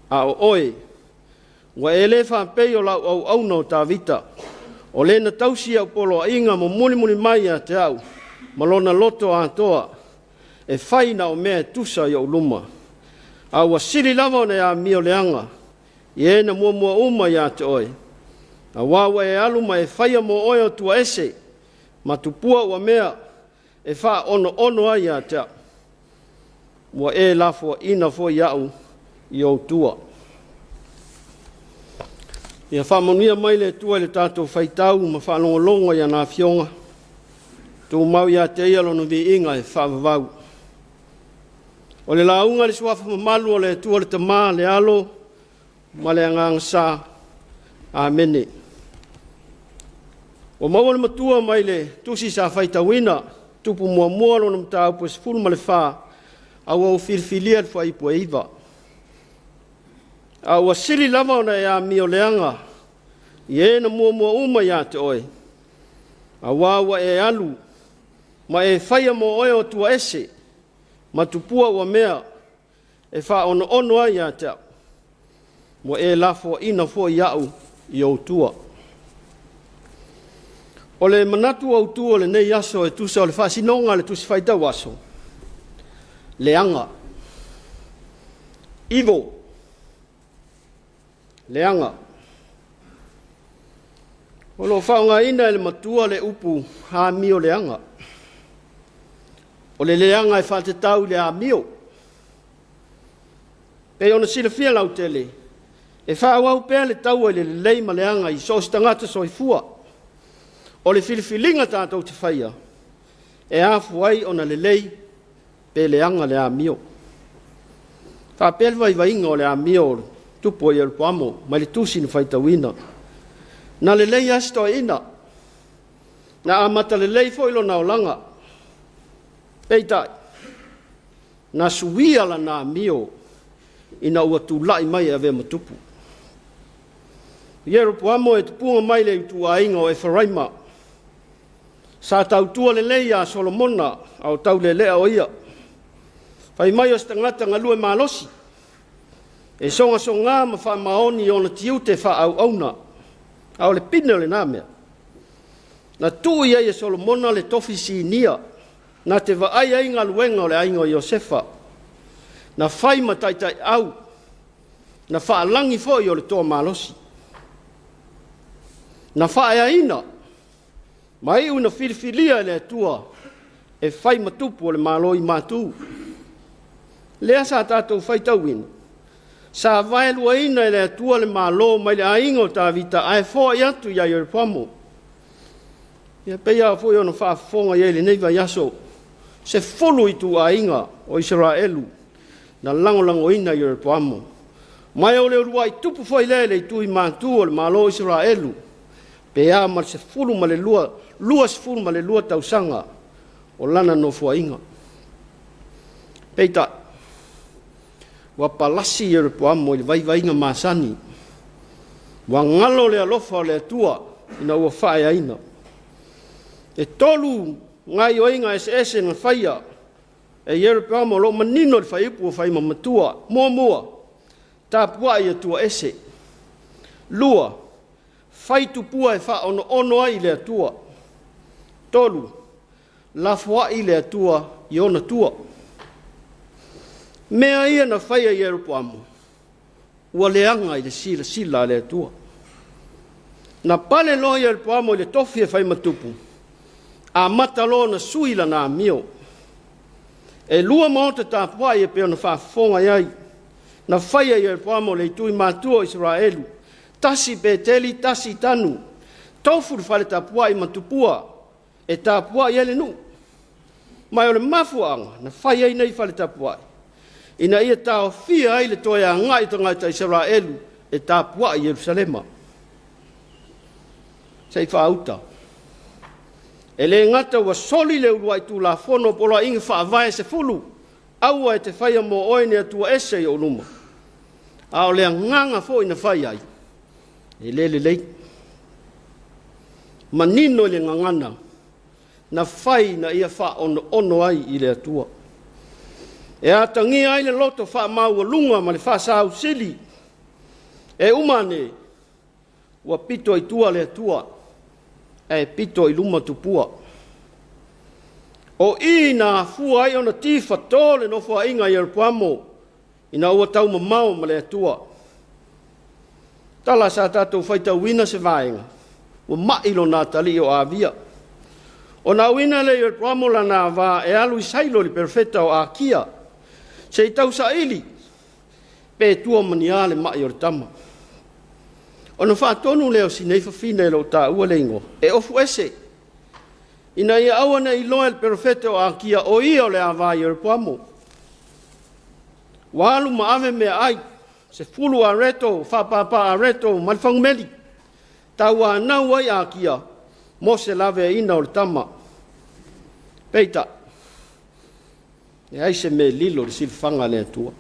A o oe, ua e le faapei o lau auauna o Tavita, o le na tausi i au poloaiga ma mulimuli mai ia te au ma lona loto atoa, e fai na o mea e tusa i ou luma. A ua sili lava ona e amio leaga i e na muamua uma ia te oe, auā ua e alu ma e faia mo oe atua ese ma tupua ua mea e faaonoono ai ia te au. Ua e lafoaina foi au i ou tua. Ia faamanuia mai le Atua i le tatou faitau ma faalogologo i ana Afioga, tumau ia te Ia lona viiga e faavavau. O le lauga i le Suafa mamalu o le Atua le Tama, le Alo ma le Agaga Sa. Amene. Ua maua le matua mai le tusi sa faitauina, Tupu muamua lona mataupu e 14, a ua ou filifilia le fuaiupu e 9. A ua sili lava ona e amio leaga i e na muamua uma ia te oe, auā ua e alu ma e faia mo oe o atua ese ma tupua ua mea e faaonoono ai ia te au, ua e lafoaina foi au i ou tua. O le manatu autu o lenei aso e tusa o le faasinoga a le Tusi Faitau Aso, leaga, evil, leaga. O lo o faaaogaina e le matua le upu amio leaga. O le leaga e faatatau i le amio. Pei ona silafia lautele, e faaauau pea le taua i le lelei ma leaga i so o se tagata soifua. O le filifiliga tatou te faia, e afua ai ona lelei pe leaga le amio. E faapea le vaivaiga o le amio o le tupu o Ieropoamo mai le tusi na faitauina. Na lelei lava si toeaina. Na amata lelei foi lona olaga. Peitai, na suia lana amio ina ua tulai mai e avea ma tupu. Ieropoamo e tupuga mai le ituaiga o Eferaima. Sa tautua lelei ia Solomona a o taulelea o ia. Fai mai o se tagata galue malosi, e sogasoga ma faamaoni i ona tiute faaauauna. A o le pine o lena mea, na tuu i ai e Solomona le tofi sinia na te vaai ai galuega o le aiga o Iosefa, na fai ma taitaiau, na faalagi foi o le toa malosi. Na faaeaina ma iu ina filifilia e le Atua e fai ma tupu o le Malo i Matu. Lea sa tatou faitauina, sa vaeluaina e le Atua le Malo mai le aiga o Tavita ae foai atu ia Ieropoamo. Ia pei lava foi ona faafofoga i ai i lenei vaiaso, 10 ituaiga o Isaraelu na lagolagoina Ieropoamo. Ma o le uluai tupu foi lea i le itu i Matu o le Malo o Isaraelu pe a ma le 12, 22 tausaga o lana nofoaiga. Peitai, ua palasi Ieropoamo i le vaivaiga masani, ua galo le alofa o le Atua ina ua faaeaina. E 3 gaoioiga eseese na faia e Ieropoamo o lo o manino i le Fuaiupu o Faimamatua. Muamua, tapuai i Atua ese. Lua, fai tupua e faaonoono ai i le Atua. 3, lafoai le Atua i ona tua. Mea ia na faia e Ieropoamo ua leaga i le silasila a le Atua. Na pale loa Ieropoamo i le tofi e fai ma tupu, amata loa ona sui lana amio. E 2 maota tapuai e pei ona faafofoga i ai na faia e Ieropoamo le itu i matua o Isaraelu, tasi i Peteli tasi i Tanu. Tofu le fale tapuai ma tupua e tapuai ai le nuu. Ma o le mafuaaga na fai ai nei fale tapuai, ina ia taofia ai le toe agai o tagata Isaraelu e tapuai i Ierusalema se i faauta. E le gata ua soli le uluai tulafono o Poloaiga Faavae e 10, aua e te faia mo oe ni Atua ese i ou luma, a o le agaga foi na fai ai, e le lelei. Manino i le gagana, na fai ina ia faaonoono ai i le Atua. E atagia ai le loto faamaualuga ma le faasausili. E uma ane, ua pito i tua le Atua ae pito i luma tupua. O i na afua ai ona tifato le nofoaiga a Ieropoamo ina ua taumamao ma le Atua. Tala sa tatou faitauina se vaega, ua mai lona atalii o Avia. Ona auina lea e Ieropoamo lana ava e alu i Sailo i le perofeta o Akia se i tausaili pe tua ma ni a le mai o le tama. Ona faatonu lea o si nei fafine e le o taua le igoa e ofu ese ina ia aua ne i iloa e le perofeta o Akia o ia o le ava a Ieropoamo. Ua alu ma ave meaai, 10 areto, faapapa areto ma le fagumeli, tauanau ai Akia mo se laveaiina o le tama. Peitai, leai se mea e lilo i le silafaga a le Atua.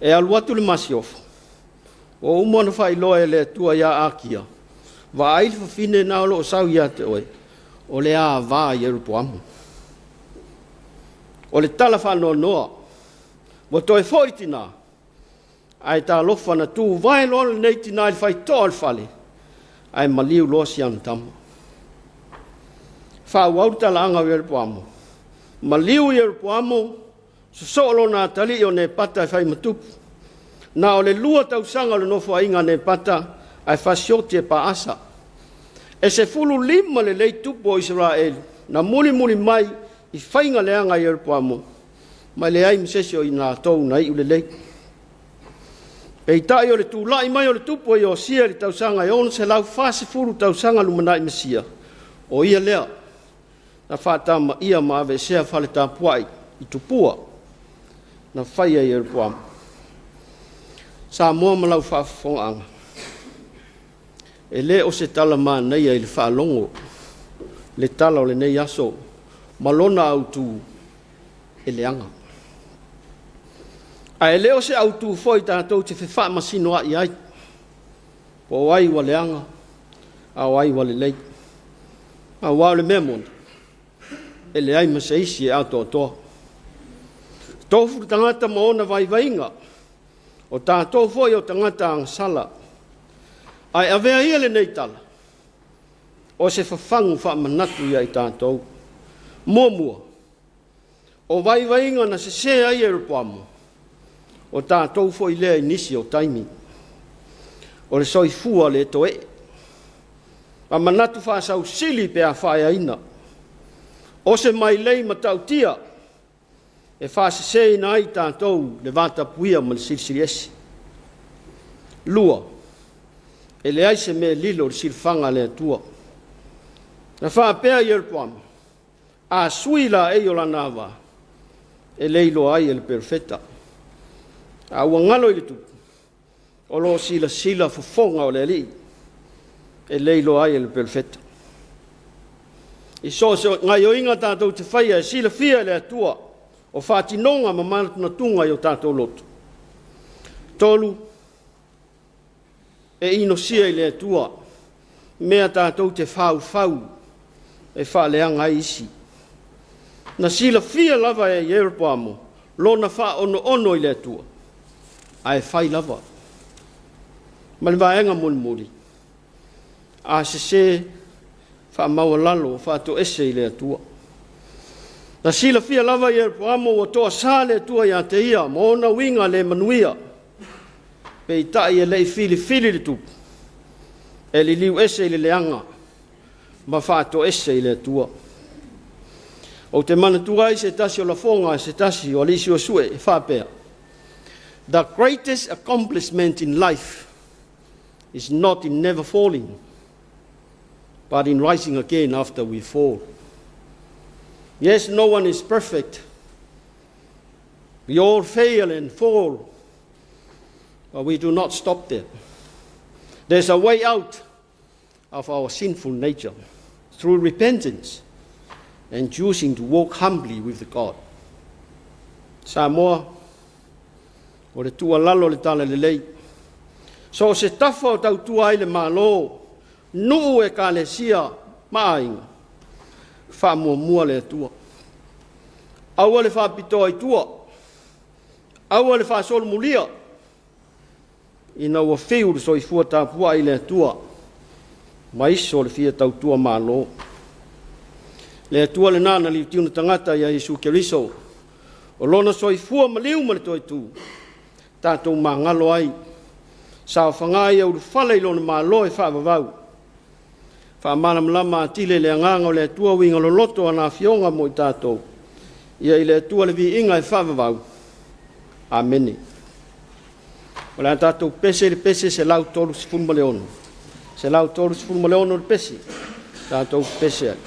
E alu atu le masiofo, ua uma ona faailoa e le Atua ia Akia, vaai le fafine lena o lo o sau ia te oe, o le ava a Ieropoamo. O le tala faanoanoa, ua toe foi le tina, ae talofa na tuvae loa lenei tina i le faitotoa o le fale, ae maliu loa si ana tama. Faaauau le talaaga o Ieropoamo, maliu Ieropoamo, sosoo lona atalii o Nepata e fai ma tupu. Na o le 2 tausaga o le nofoaiga a Nepata ae fasioti e Paasa. E 15 lelei tupu o Isaraelu na mulimuli mai i faiga leaga a Ieropoamo, ma e leai ma se isi o i latou na iu lelei. Peitai o le tulai mai o le tupu o Iosia i le tausaga e 640 tausaga lumanai Mesia, o ia lea na faatamaia ma aveesea fale tapuai i tupua na faia e Ieropoamo. Samoa ma lau faafofogaaga, e le o se tala manaia i le faalogo. le tala o lenei aso ma lona autu e leaga. Ae le o se autu foi tatou te fefaamasinoai ai, po o ai ua leaga a o ai ua lelei. Aua o le mea moni, e leai ma se isi e atoatoa. Tofu le tagata ma ona vaivaiga, o tatou foi o tagata agasala. Ae avea ia lenei tala, o se fafagu faamanatu ia i tatou. Muamua, o vaivaiga na sese ai Ieropoamo, o tatou foi lea i nisi o taimi. O le soifua le toe'e, ma manatu faasausili pe a faaeaina. O se mailei matautia e faaseseina ai tatou i le vatapuia ma le Silisili Ese. 2, e leai se mea e lilo i le silafaga a le Atua. Na faapea Ieropoamo, a sui laei o lana ava, e le iloa ai e le Perofeta. A ua galo i le Tupu, o lo o silasila fofoga o le Alii, e le iloa ai e le Perofeta. I so o se gaoioiga tatou te faia e silafia e le Atua o faatinoga ma manatunatuga i o tatou loto. 3, e inosia i le Atua mea tatou te faufau e faaleaga ai isi. Na silafia lava e Ieropoamo lona faaonoono i le Atua, ae fai lava. Ma le vaega mulimuli, a sese, faamaualalo, faatoese i le Atua. Na silafia lava e Ieropoamo ua toasa le Atua ia te ia ma ona uiga le manuia, peitai e le i filifili le Tupu e liliu ese i le leaga ma faatoese i le Atua. Ou te manatua ai se tasi o lafoga a se tasi o alii suesue e faapea, “The greatest accomplishment in life is not in never falling, but in rising again after we fall.” Yes, no one is perfect. We all fail and fall, but we do not stop there. There's a way out of our sinful nature through repentance and choosing to walk humbly with God. Samoa, o le tuualalo le tala lelei. So o se tafa o tautua ai le Malo, nuu ekalesia ma aiga, faamuamua le Atua. Aua le faapitoa i tua, aua le faasolomulia, ina ua fiu le soifua tapuai i le Atua ma iso le fia tautua Malo. Le Atua lena na liutiu na tagata ia Iesu Keriso, o lona soifua maliu ma le toetu, tatou magalo ai, saofaga ia ulufale i lona Malo e faavavau, faamalamalama atili e le Agaga o le Atua uiga loloto o ana Afioga mo i tatou, ia i le Atua le viiga e faavavau. Amene. O le a tatou pese i le pese 136, 136 le pese, tatou pese ai.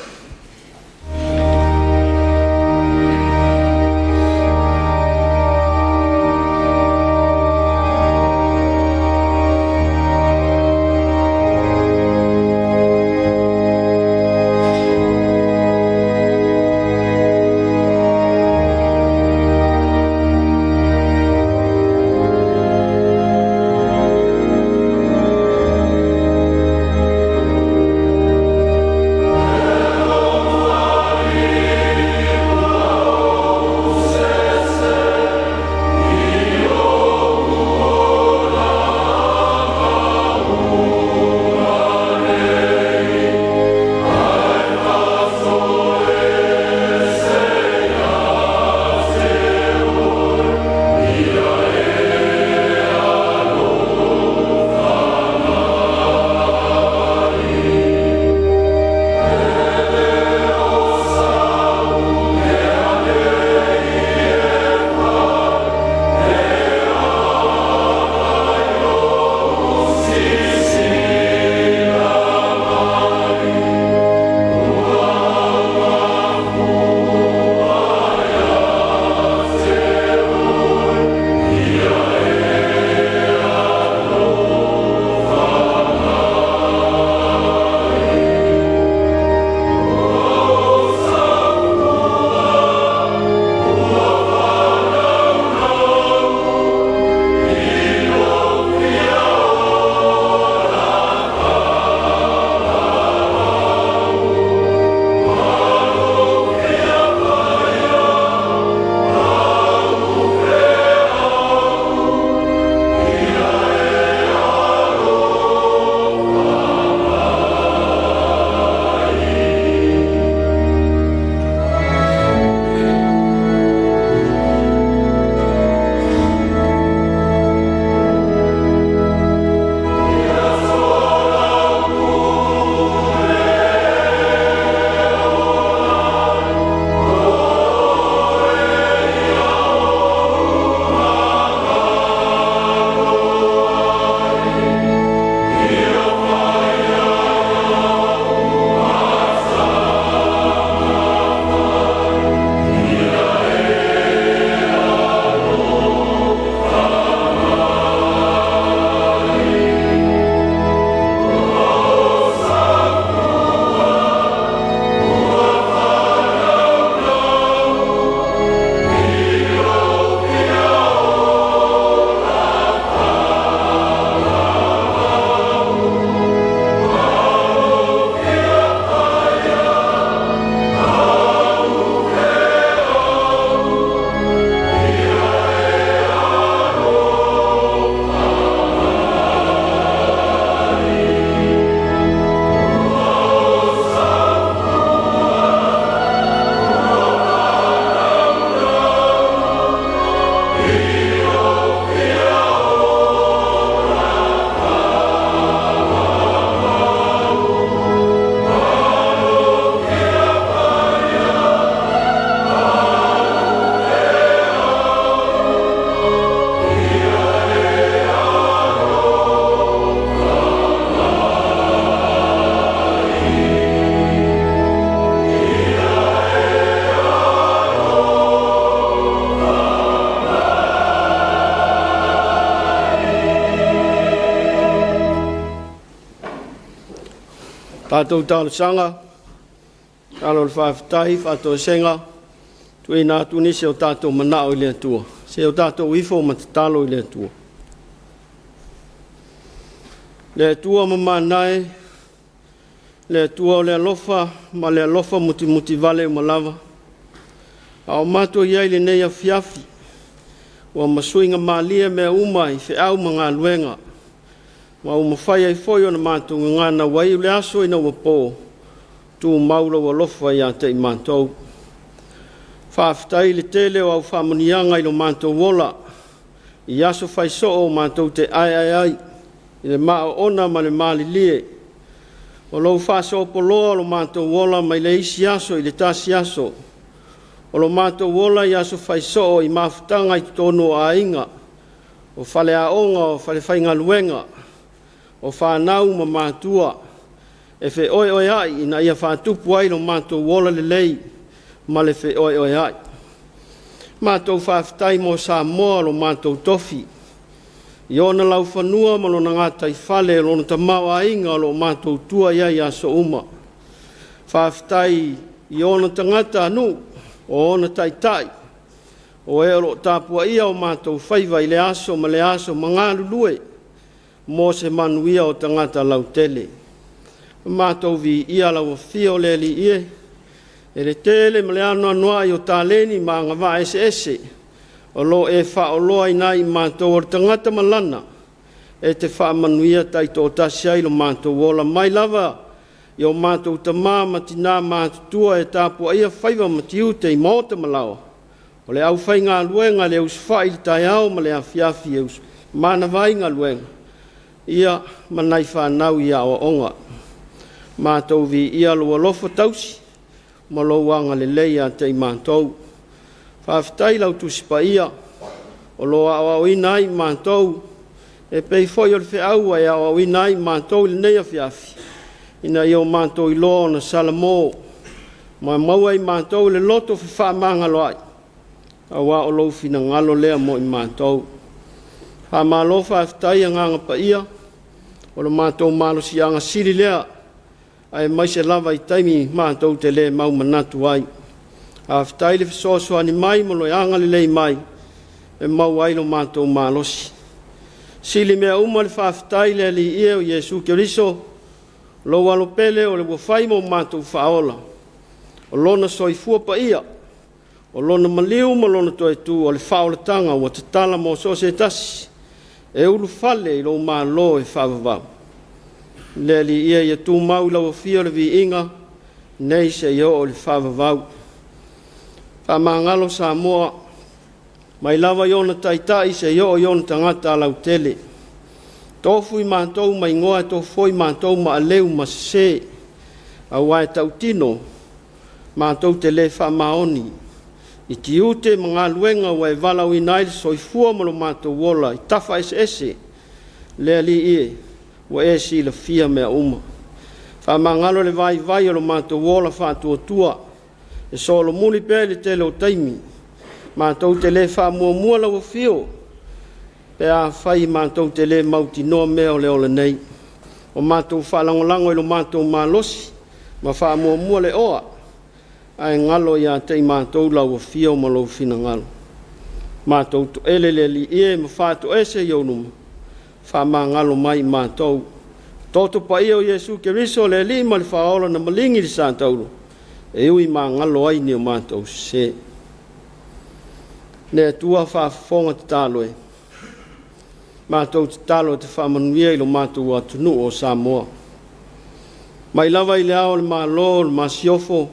Tatou talosaga, talo o le faafetai, faatoesega, tuuina atu nisi o tatou manao i le Atua. Se o tatou ifo ma tatalo i le Atua. Le Atua mamana e, le Atua o le alofa ma le alofa mutimutivale uma lava. A o matou i ai i lenei afiafi, ua masuiga malie mea uma i feau ma galuega, ma ua mafai ai foi ona matou gagana ua iu le aso ina ua po, tumau lou alofa ia te i matou. Faafetai i le tele o au faamanuiaga i lo matou ola, i aso fai soo matou te aeae ai, i le maoona ma le malilie, o lou faasoapoloa o lo matou ola mai le isi aso i le tasi aso, o lo matou ola i aso fai soo i mafutaga i totonu o aiga, o faleaoga, o falefaigaluega, o fanau ma matua, e feoeoea'i ina ia faatupu ai lo matou ola lelei ma le feoeoea'i. Matou faafetai mo Samoa lo matou tofi, i ona laufanua ma lona gataifale, o lona tamaoaiga o lo o matou tua i ai i aso uma. Faafetai i ona tagatanuu, o ona taitai, o e o lo o tapuaia o matou faiva i le aso ma le aso ma galulue mo se manuia o tagata lautele. Matou viia lau afio le Alii e, e le tele ma le anoanoai o taleni ma agavaa eseese o lo o e faaoloaina ai i matou o le tagata ma lana e te faamanuia taitoatasi ai lo matou ola mai lava i o matou tamā ma tinā matutua e tapuaia faiva ma tiute i maota ma laoa, o le aufaigaluega le usufa'i i le taeao ma le afiafi e manava ai galuega, ia ma nai fanau i aoaoga. Matou viia lou alofa tausi ma lou agalelei ia te i matou. Faafetai i lau Tusi Paia o lo o aoaoina ai i matou e pei foi o le feau ua e aoaoina ai i matou i lenei afiafi, ina ia o matou iloa ona salamo ma maua e i matou le loto fefaamagaloa'i, aua o lou finagalo lea mo i matou. Faamalo faafetai Agaga Paia, o le matou malosiaga sili lea aemaise lava i taimi matou te le mau manatu ai. Faafetai le fesoasoani mai ma le agalelei mai e maua ai lo matou malosi. Sili mea uma le faafetai i le Alii e o Iesu Keriso, lou alo pele o le ua fai mo matou Faaola, o Lona soifua paia, o Lona maliu ma Lona toe tu, o le faaolataga ua tatala mo so o se tasi e ulufale i lou Malo e faavavau. Le Alii e, ia tumau i lau Afio le viiga nei seia oo i le faavavau. Faamagalo Samoa mai lava i ona taitai seia oo i ona tagata lautele. Tofu i matou ma igoa e tofu foi matou ma aleu ma sese, aua e tautino matou te le faamaoni i tiute ma galuega ua e valaauina ai le soifua ma lo matou ola i tafa eseese. Le Alii e, ua e silafia mea uma. Faamagalo le vaivai o lo matou ola faatuatua e solomuli pea i le tele o taimi. Matou te le faamuamua lau afio pe afai matou te le mautinoa mea o le ola nei. O matou faalagolago i lo matou malosi ma faamuamua le oa, ae galo ia te i matou lau afio ma lou finagalo. Matou toele le Alii e ma faatoese i ou luma, faamagalo mai i matou. Toto paia o Iesu Keriso le Alii ma le Faaola na maligi le satauro, e ui magalo ai ni o matou sese. Le Atua faafofoga tatalo e, matou tatalo e te faamanuia i lo matou atunuu o Samoa. Mai lava i le Ao o le Malo, le Masiofo,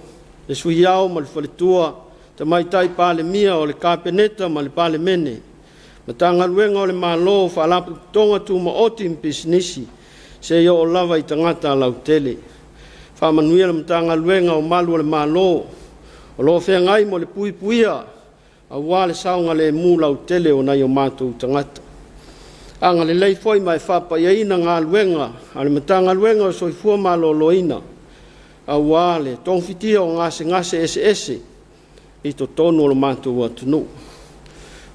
le Sui Ao ma le Faletua, Tamaitai Palemia o le Kapeneta ma le Palemene, Matagaluega o le Malo, Faalapotopotoga Tumaoti ma Pisinisi, seia oo lava i tagata lautele. Faamanuia le Matagaluega o Malu o le Malo o lo o feagai mo le puipuia aua le saogalemu lautele o nai o matou tagata. Agalelei foi ma e faapaiaina galuega a le Matagaluega o le Soifua Maloloina aua le togafitia o gasegase eseese i totonu o lo matou atunuu.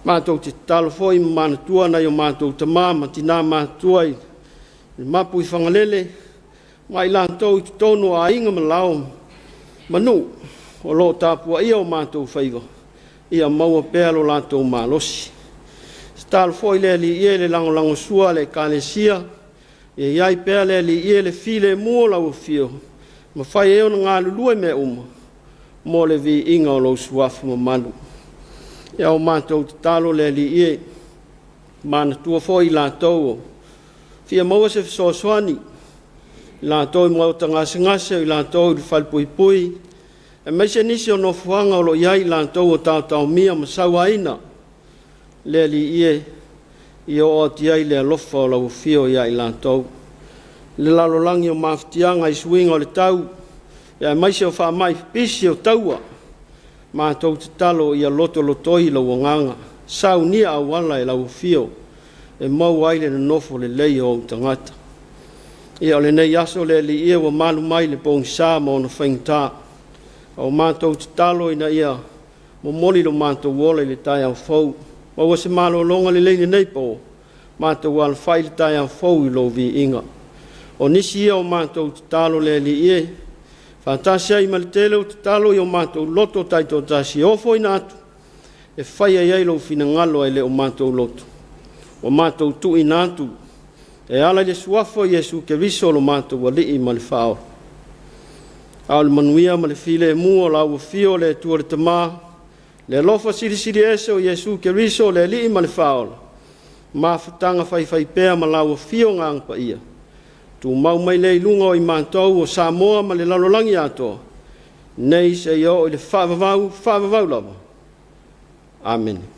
Matou te tatalo foi ma manatua nai o matou tamā ma tinā matutua i le mapu i Fagalele. Ma i latou i totonu o aiga ma lao ma nuu o lo o tapuaia o matou faiva, ia maua pea lo latou malosi. Tatalo foi le Alii e le lagolagosua a le Ekalesia, ia i ai pea le Alii e le filemu o lau afio, mafai ai ona galulue mea uma mo le viiga o lou suafa mamalu. Ia o matou tatalo le Alii e, manatua foi i latou o fia maua se fesoasoani, i latou i maota gasegase, o i latou i le falepuipui, aemaise nisi o nofoaga o lo o i ai i latou o taotaomia ma sauaina, le Alii e, ia oo atu i ai le alofa o lau afio ia i latou. Le lalolagi o mafatiaga i suiga o le tau, aemaise o faamai pipisi o taua, matou tatalo ia lotolotoi lou agaga, saunia auala e lau afio e maua ai le nonofo lelei o ou tagata. Ia o lenei aso le Alii e ua malu mai le pogisa ma ona faigata, a o matou tatalo ina ia momoli lo matou ola i le taeao fou, maua se malologa lelei i lenei po, matou alafai i le taeao fou i lou viiga. O nisi ia o matou tatalo le Alii e, faatasi ai ma le tele o tatalo i o matou loto taitoatasi e ofoina atu e faia i ai lou finagalo ae le o matou loto, ua matou tuuina atu e ala i le suafa o Iesu Keriso lo matou Alii ma le Faaola. A o le manuia ma le filemu o lau afio o le Atua le Tama, le alofa silisili ese o Iesu Keriso le Alii ma le Faaola, mafutaga faifaipea ma lau afio Agaga Paia, tumau mai lea i luga o i matou o Samoa ma le lalolagi atoa, nei seia oo i le faavavau, faavavau lava. Amene.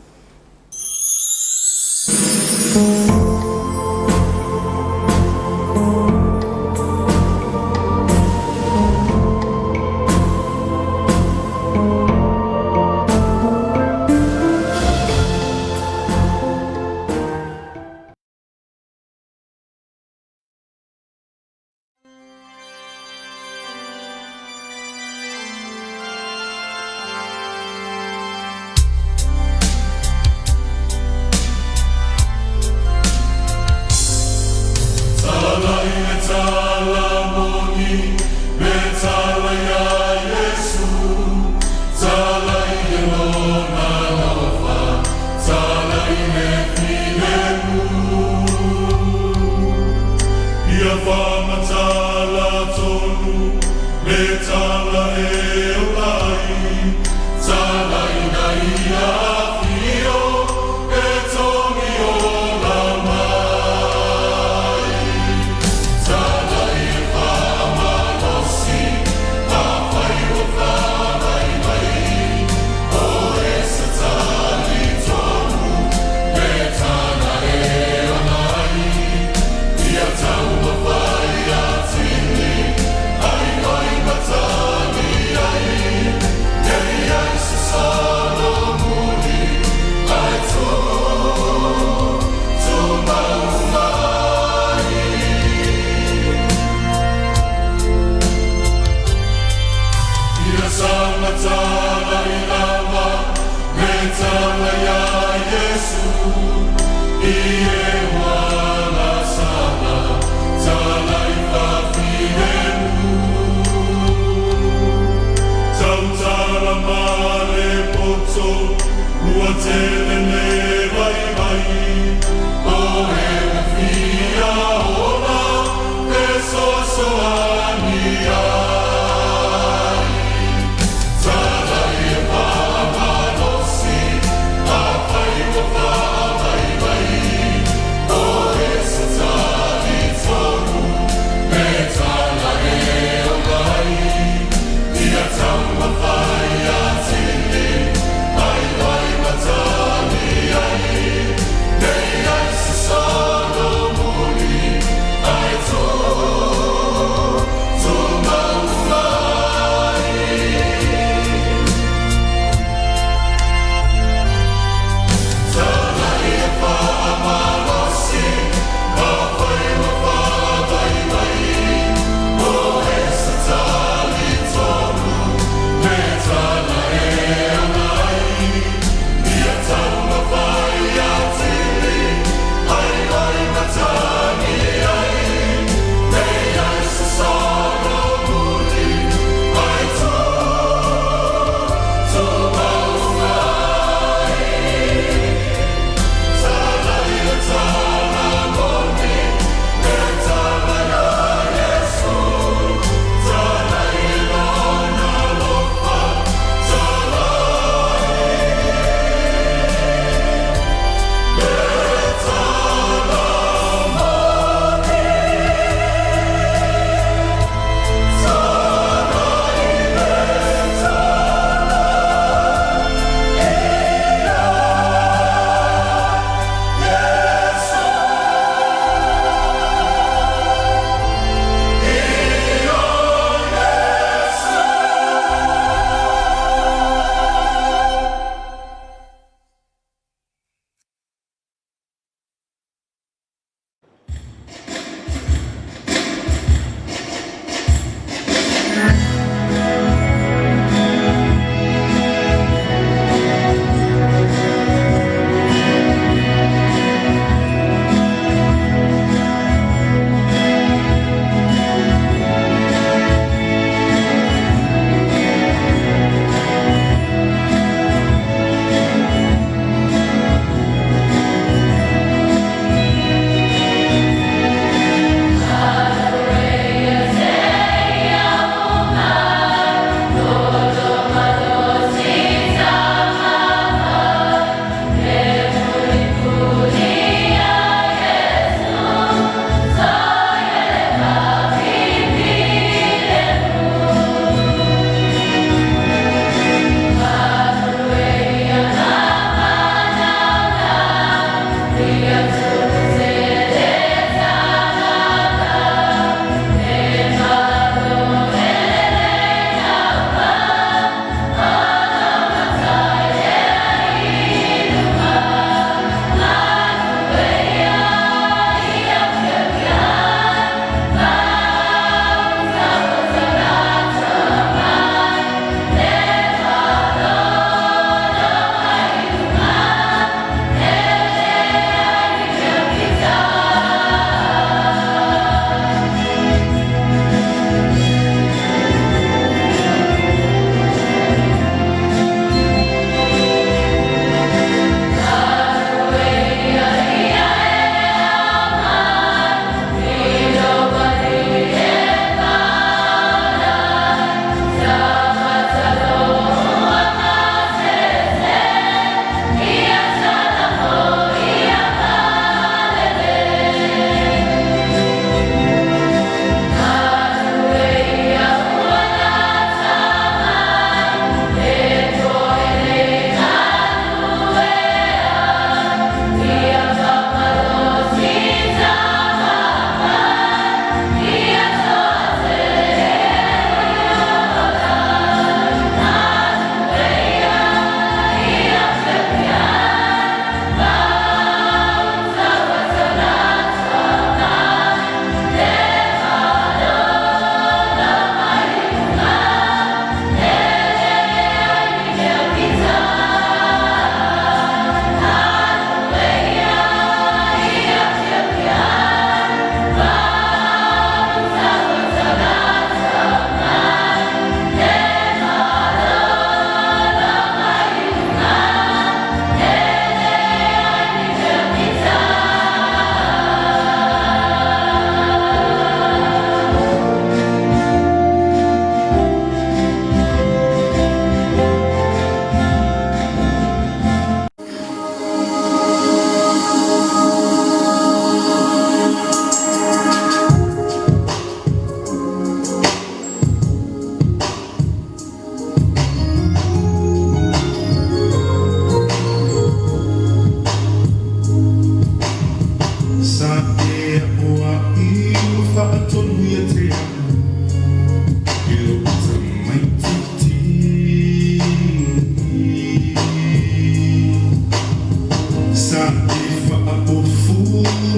faatonu ia te au i lou tamaitiiti. Sa e faaofu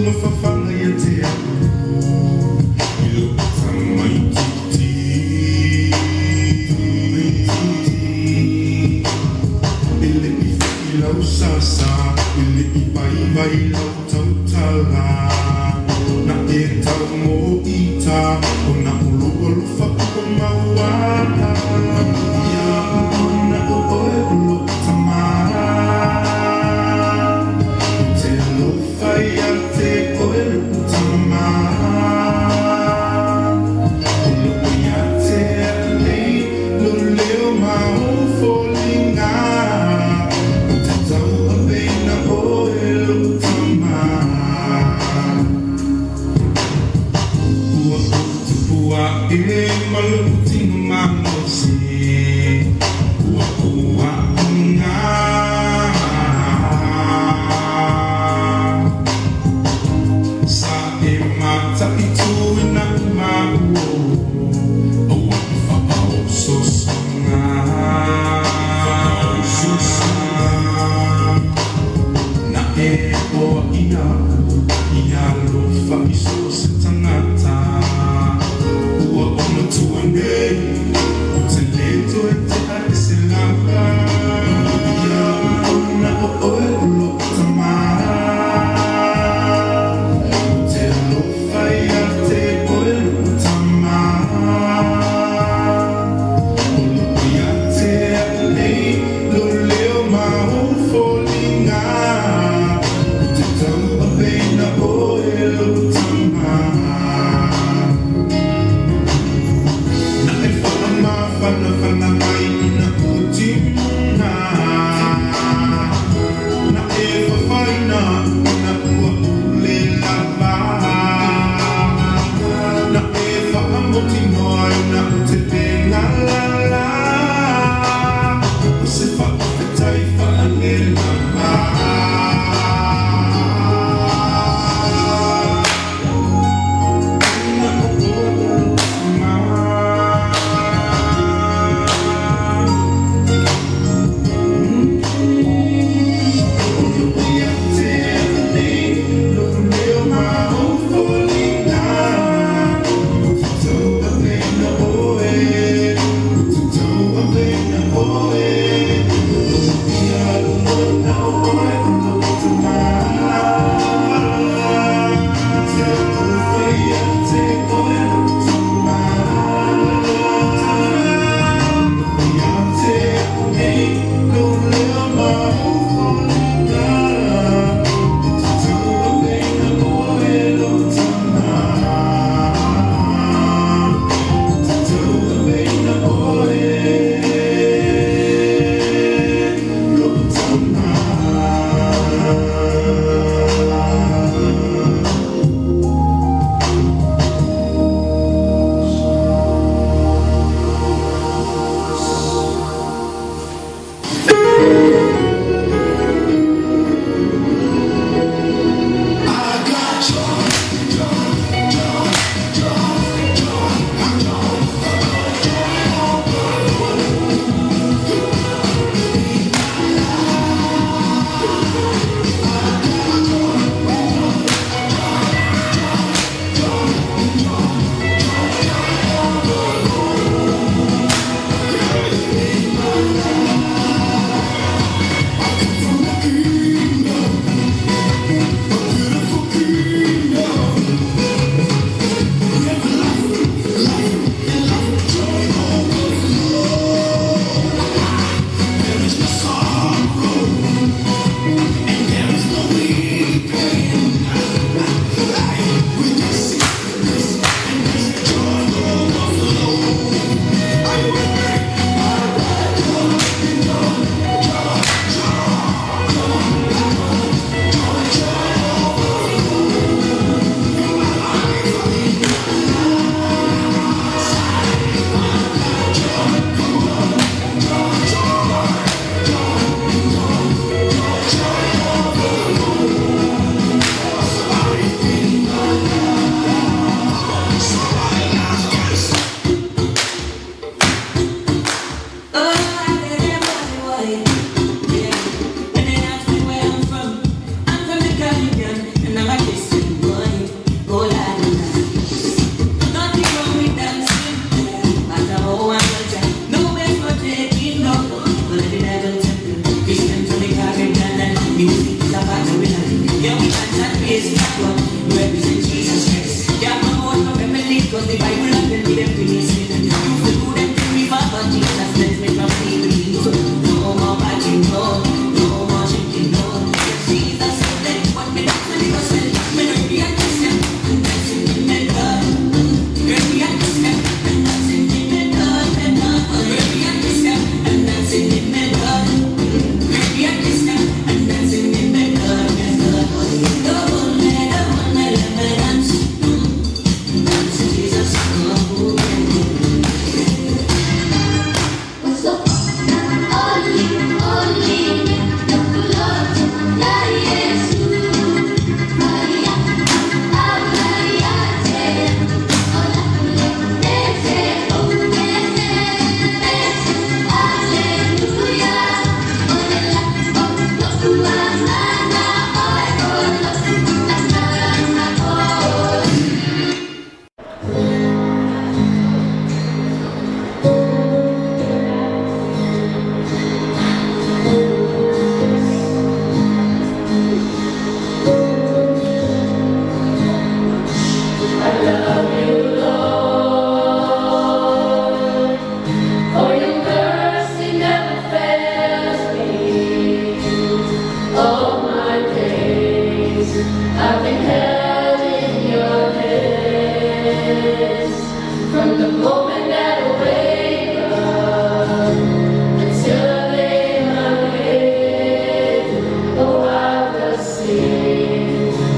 ma fafaga ia te au i lou tamaitiiti. E le i fai lau sasa, e le i vaivai lau tautala. Na e tau mo ita, o na ulu alofa ua maua. Ia ona o oe o lou tama. Ou te alofa ia te oe lou tama. O loo ia te au nei lou leo ma ou foliga. Ou te tauaveina oe lou tama. Ua ou tupu ae ma lou tino malosi. Ua ou aoga. Sa e mataituina maua aua i faaososoga. Faaososoga. Na e oa ia au i alofa i so o se tagata. Ua ou matua nei, ou te lē toe tea i se lava. Ia ona o oe o lou tama. Ou te alofa ia te oe lou tama.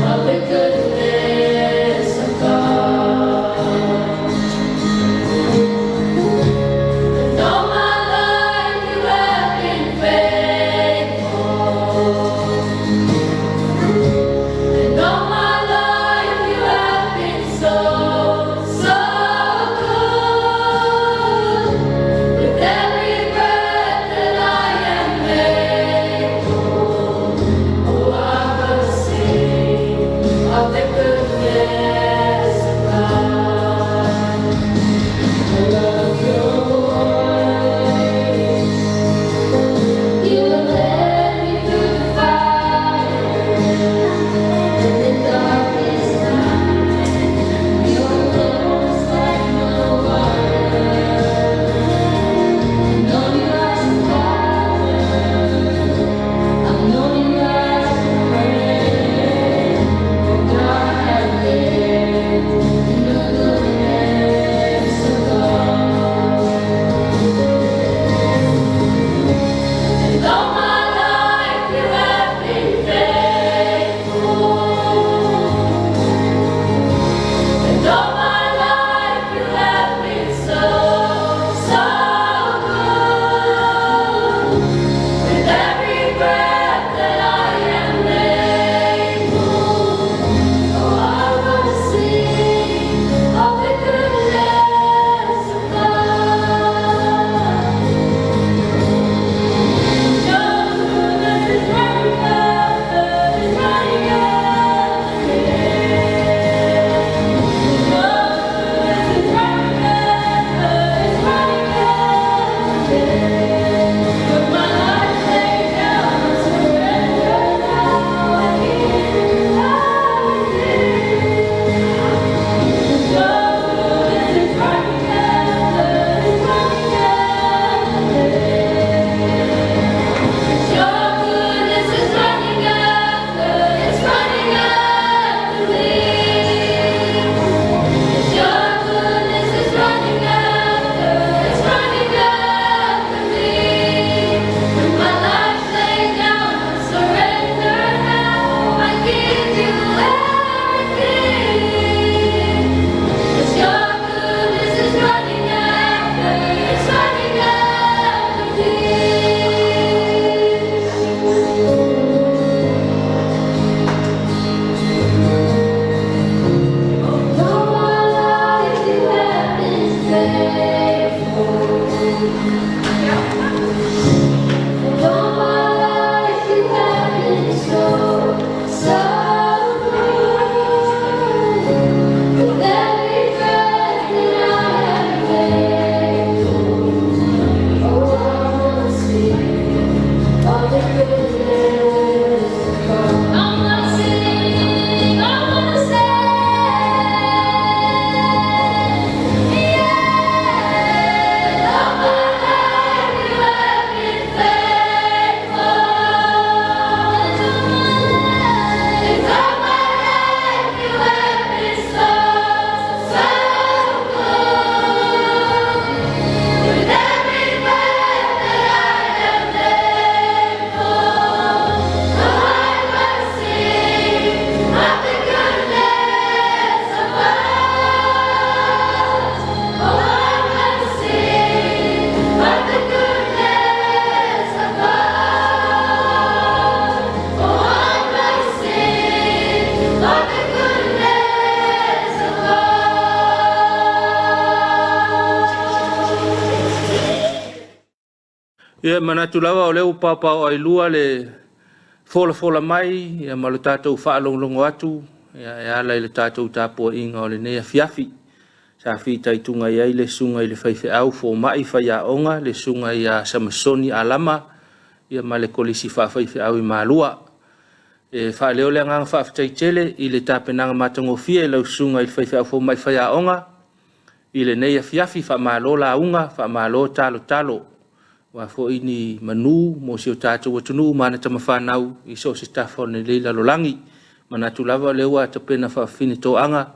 Of the goodness of God. Ia, e manatu lava o lea ua paopaoailua le folafola mai ia ma le tatou faalogologo atu ia, e ala i le tatou tapuaiga o lenei afiafi. Sa fitaituga i ai le susuga i le faifeau fomai faiaoga, le susuga ia Samasoni Alama ia ma le Kolisi Faafaifeau i Malua. E faaleo le agaga faafetai tele i le tapenaga matagofie i lau susuga i le faifeau fomai faiaoga i lenei afiafi. Faamalo lauga, faamalo talotalo, aua foi ni manu mo si o tatou atunuu ma ana tamafanau i so o se tafa o lenei lalolagi. Manatu lava o lea ua tapena faafafine toaga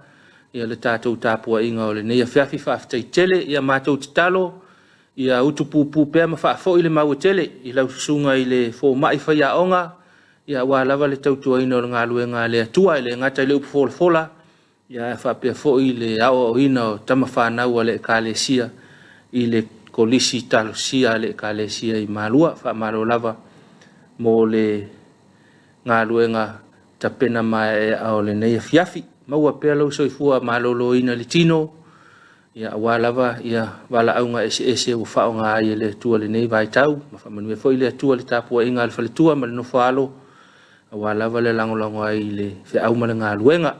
ia le tatou tapuaiga o lenei afiafi. Faafetai tele. Ia matou tatalo ia utupupu pea ma faafoi le maua tele i lau susuga i le fomai faiaoga, ia aua lava le tautuaina o le galuega a le Atua, e le gata i le upu folafola, ia ae faapea foi le aoaoina o tamafanau a le Ekalesia i le Kolisi Talosia a le Ekalesia i Malua. Faamalo lava mo le galuega tapena maeaea o lenei afiafi. Maua pea lou soifua maloloina i le tino, ia aua lava ia valaauga eseese ua faaaoga ai e le Atua i lenei vaitau. Ma faamanuia foi le Atua i le tapuaiga a le faletua ma le nofo-a-alo, aua lava le lagolago ai i le feau ma le galuega.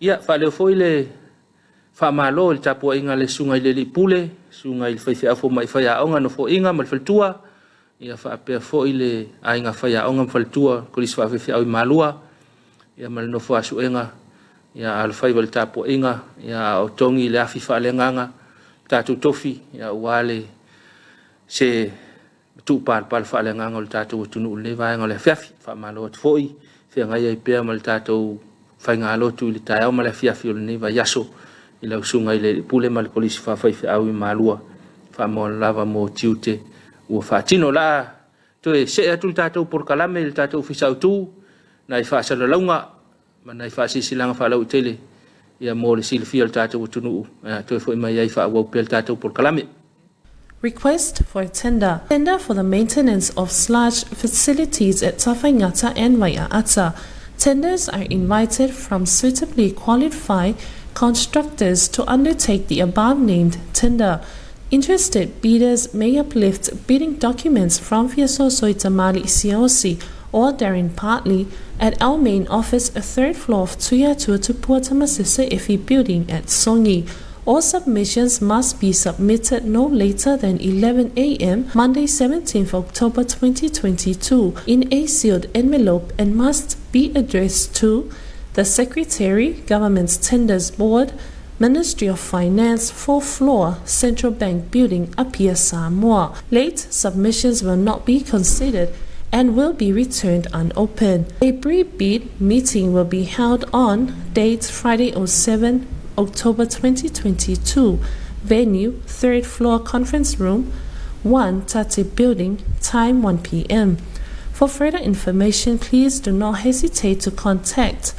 Ia, faaleo foi le faamalo i le tapuaiga a le susuga i le alii pule, susuga i le faifeau fomai faiaoga Nofoaiga ma le faletua, ia faapea foi le aiga faiaoga ma faletua, Kolisi Faafaifeau i Malua, ia ma le nofo a suega, ia alofaiva i le tapuaiga, ia a o togi le afi faaleagaga, tatou tofi, ia aua le se tuupalapala faaleagaga o le tatou atunuu i lenei vaega o le afiafi. Faamalo atu foi, feagai ai pea ma le tatou faigalotu i le taeao ma le afiafi o lenei vaiaso i lau susuga i le Pule ma le Kolisi Faafaifeau i Malua. Faamalo lava mo tiute ua faatino. La toe see atu le tatou polokalame i le tatou Ofisa Autu, nai faasalalauga ma nai faasilasilaga faalauaitele ia mo le silafia o le tatou atunuu, toe foi mai ai faaauau pea le tatou polokalame. Request for a tender. Tender for the maintenance of sludge facilities at Tafaigata and Waiaata. Tenders are invited from suitably qualified constructors to undertake the above-named tender. Interested bidders may uplift bidding documents from Fiasoso Tamali Siaosi or Darren Partley at our main office, third floor of Tuia Tuatupua Tamasese Efi building at Songi. All submissions must be submitted no later than 11 a.m. Monday, 17th October 2022, in a sealed envelope and must be addressed to the Secretary, Government's Tenders Board, Ministry of Finance, 4th floor, Central Bank Building, Apia, Samoa. Late submissions will not be considered and will be returned unopened. A pre-bid meeting will be held on date Friday 07 October 2022. Venue, third floor conference room, 1 Tate Building, time 1 p.m. For further information, please do not hesitate to contact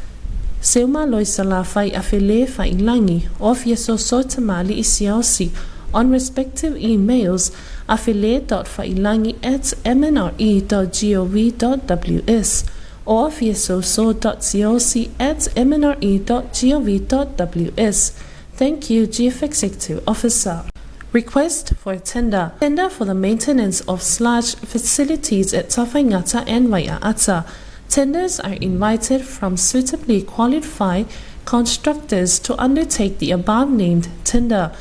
Seuma Loisala Fai Afele Failangi or Fiesoso Tamali Isiaosi on respective emails afele.failangi at mnre.gov.ws or fiesoso.siaosi at mnre.gov.ws. Thank you, Chief Executive Officer. Request for a tender. Tender for the maintenance of sludge facilities at Tafaigata and Waiaata. Tenders are invited from suitably qualified constructors to undertake the above-named tender.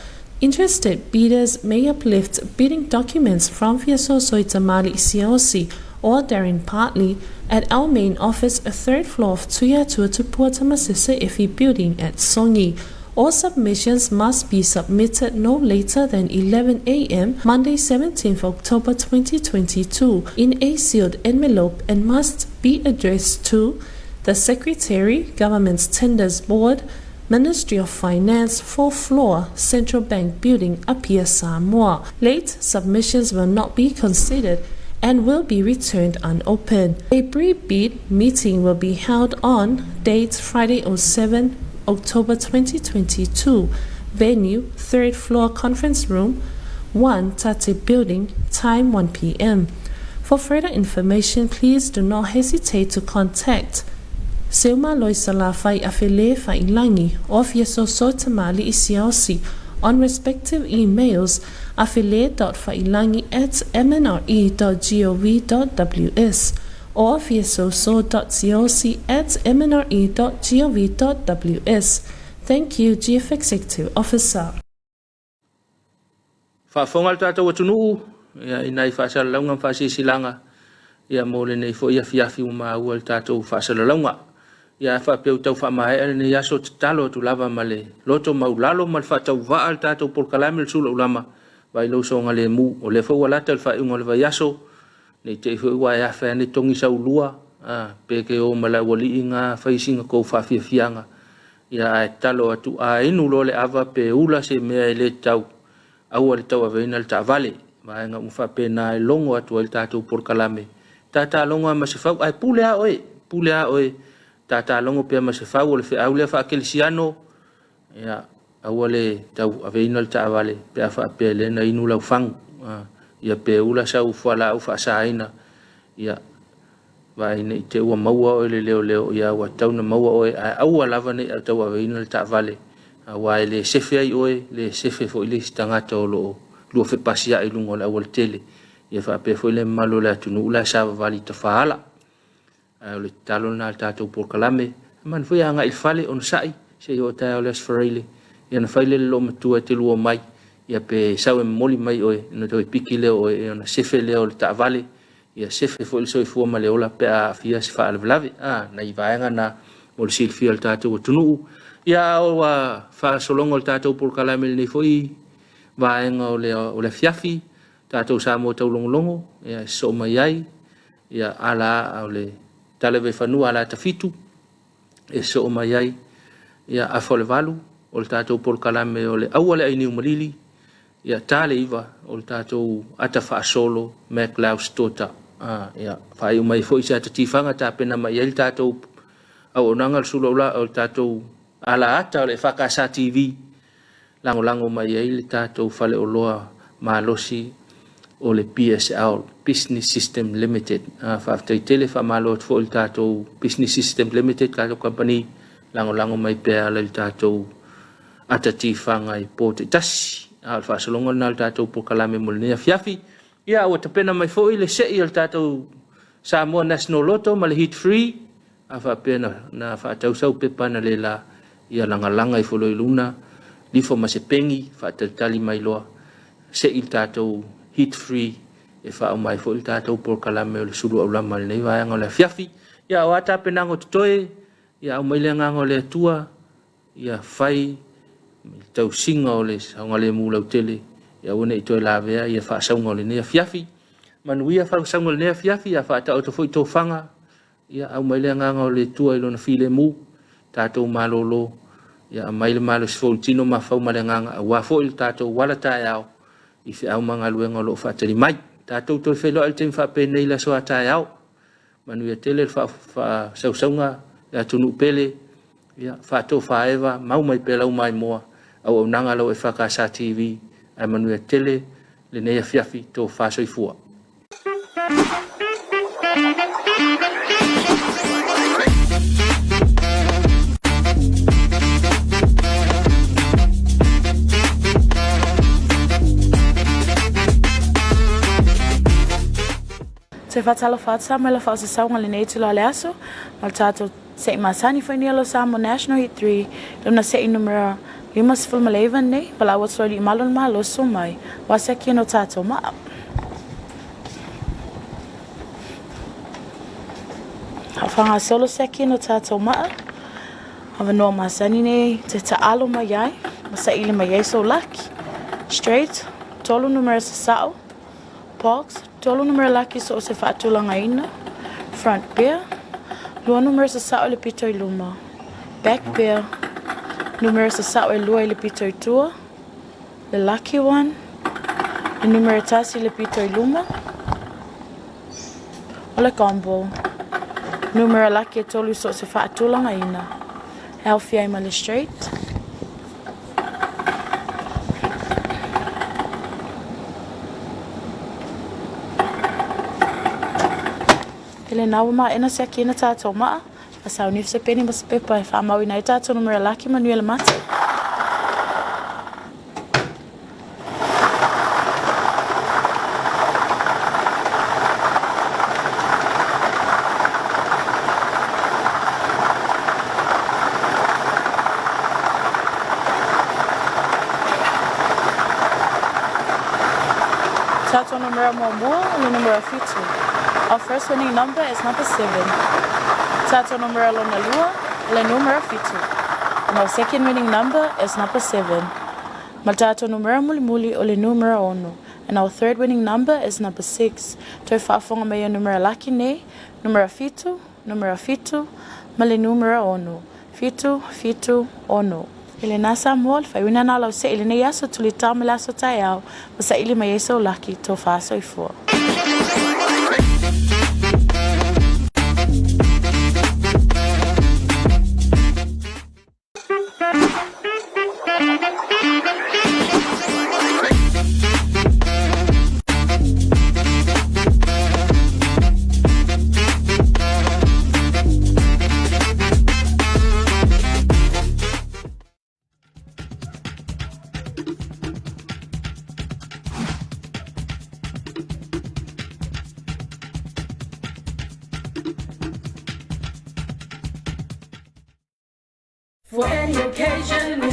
Interested bidders may uplift bidding documents from Fiasoso Tamali Siaosi or Darren Partley at our main office, third floor of Tuia Tuatupua Tamasese Efi building at Songi. All submissions must be submitted no later than 11 a.m. Monday, 17th October 2022, in a sealed envelope and must be addressed to the Secretary, Government's Tenders Board, Ministry of Finance, 4th floor, Central Bank Building, Apia, Samoa. Late submissions will not be considered and will be returned unopened. A pre-bid meeting will be held on date Friday 07 October 2022. Venue, third floor conference room, 1 Tate Building, time 1 p.m. For further information, please do not hesitate to contact Seuma Loisala Fai Afele Failangi or Fiesoso Tamali Isiaosi on respective emails afile.failangi at mnre.gov.ws or fiesoso.siaosi at mnre.gov.ws. Thank you, Chief Executive Officer. Faafofoga le tatou atunuu ia, i nai faasalalauga ma faasilasilaga ia, mo lenei foi afiafi ua maua le tatou faasalalauga. Ia, a faapea ua tau faamaea lenei aso, tatalo atu lava ma le loto maulalo ma le faatauvaa le tatou polokalame le sulaulama vai lou sogalemu. O lea foi ua lata le faaiuga o le vaiaso, nei te i foi ua e afe ane togi saulua a, pe ke o ma le aualii ga fai sina kou faafiafiaga. Ia, ae tatalo atu, a inu loa le ava pe ula se mea e le tatau, aua le tauaveina le taavale. Vaega uma faapena e logo atu ai le tatou polokalame. Tatalogo lava ma se fau, ae pule lava oe, pule lava oe. Tatalogo pea ma se fau o le feau lea faakelisiano. Ia, aua le tauaveina le taavale pe a faapea lea na inu lau fagu. Ia pe ula sau fualaau faasaina. Ia, vaai nei te ua maua oe le leoleo, ia ua tatau ona maua oe, ae aua lava ne i tauaveina le taavale, aua e le sefe ai oe, le sefe foi le isi tagata o lo o lua fepasiai i luga o le aualatele, ia faapea foi le mamalu o le atunuu la e savavali i tafaala. Ae o le tatalo lena a le tatou polokalame, manu foi agai i le fale onosai se i oo taeao le Aso Faraile, ia na fai lea le loomatua e te lua mai, ia pe sau e momoli mai oe, ona toe piki lea o oe, ona sefe lea o le taavale, ia sefe foi le soifua ma le ola pe a aafia se faalavelave. A, nai vaega na mo le silafia o le tatou atunuu. Ia, o faasologa o le tatou polokalame i lenei foi vaega o le afiafi, tatou Samoa taulogologo, ia, e sosoo mai ai, ia, ala o le tala fanua ala tafitu, e sosoo mai ai, ia, afa o le 8, o le tatou polokalame o le aua le ainiu malili, ia, ta le 9, o le tatou ata faasolo MacLeod's Daughter. Ia, faaiu mai foi se ata tifaga tapena mai ai le tatou auaunaga o le sulaula o le tatou alaata o le FKS TV, lagolago mai ai le tatou faleoloa malosi o le PSL, Business System Limited. Faafetai tele, faamalo atu foi i le tatou Business System Limited, tatou company, lagolago mai pea ala i le tatou ata tifaga i po taitasi. A o le faasologa lena o le tatou polokalame mo lenei afiafi. Ia, ua tapena mai foi le sei o le tatou Samoa National Lotto ma le Hit Free. A faapea na faatausau pepa na le la, ia lagalaga ifo loa i luna, lifo ma se pegi, faatalitali mai loa, sei le tatou Hit Free e faauma ai foi le tatou polokalame o le sulu aulama i lenei vaega o le afiafi. Ia, o a tapenaga o totoe, ia aumai le agaga o le Atua, ia fai le tausiga o le saogalemu lautele, ia aua ne i toe lavea ia faasauga o lenei afiafi. Manuia faasauga o lenei afiafi, ia faataoto foi tofaga, ia aumai le agaga o le Atua i lona filemu, tatou malolo, ia aumai le malosi fou i le tino mafau ma le agaga, aua foi le tatou ala taeao i feau ma galuega o lo o faatali mai. Tatou toe feiloai i le taimi faapenei i le aso a taeao. Manuia tele le faasausauga le atunuu pele, ia faatofaeva, mau mai pea lau maimoa, auaunaga lau FKS TV, ae manuia tele lenei afiafi, tofa soifua. Toe faatalofa atu Samoa i la faaosasauga i lenei itula o le aso, ma le tatou se'i masani foi nei o lo Samoa National Heat 3, lona se'i numera 59 nei, valaau atu loa i Liimalu o le Malo, susu mai, ua siaki ana o tatou maa. Faagasolo siaki ana o tatou maa, avanoa masani nei te taalo mai ai, ma saili mai ai sou laki. Straight, tolu numera sasao, Box, tolu numera laki so o se faatulagaina, front pair, lua numera sasao i le pito i luma, back pair, numera sasao e lua i le pito i tua, le lucky one, le numera tasi i le pito i luma, o le combo, numera laki e tolu so o se faatulagaina, e aofia ai ma le straight. I lena ua maea na siaki ai na tatou maa, a sauni se peni ma se pepa e faamauina ai tatou numera laki manuia le mata. Tatou numera muamua o le numera 7. Our first winning number is number 7. Tatou numera lona lua o le numera 7. And our second winning number is number 7. Ma le tatou numera mulimuli o le numera 6. And our third winning number is number 6. Toe faafofoga mai ia numera laki nei, numera 7, numera 7, ma le numera 6. 7, 7, 6. I lena Samoa, le faaiuina lena o lau see i lenei aso tulitao ma le aso taeao, ma saili mai ai sou laki, tofa soifua. For any occasion.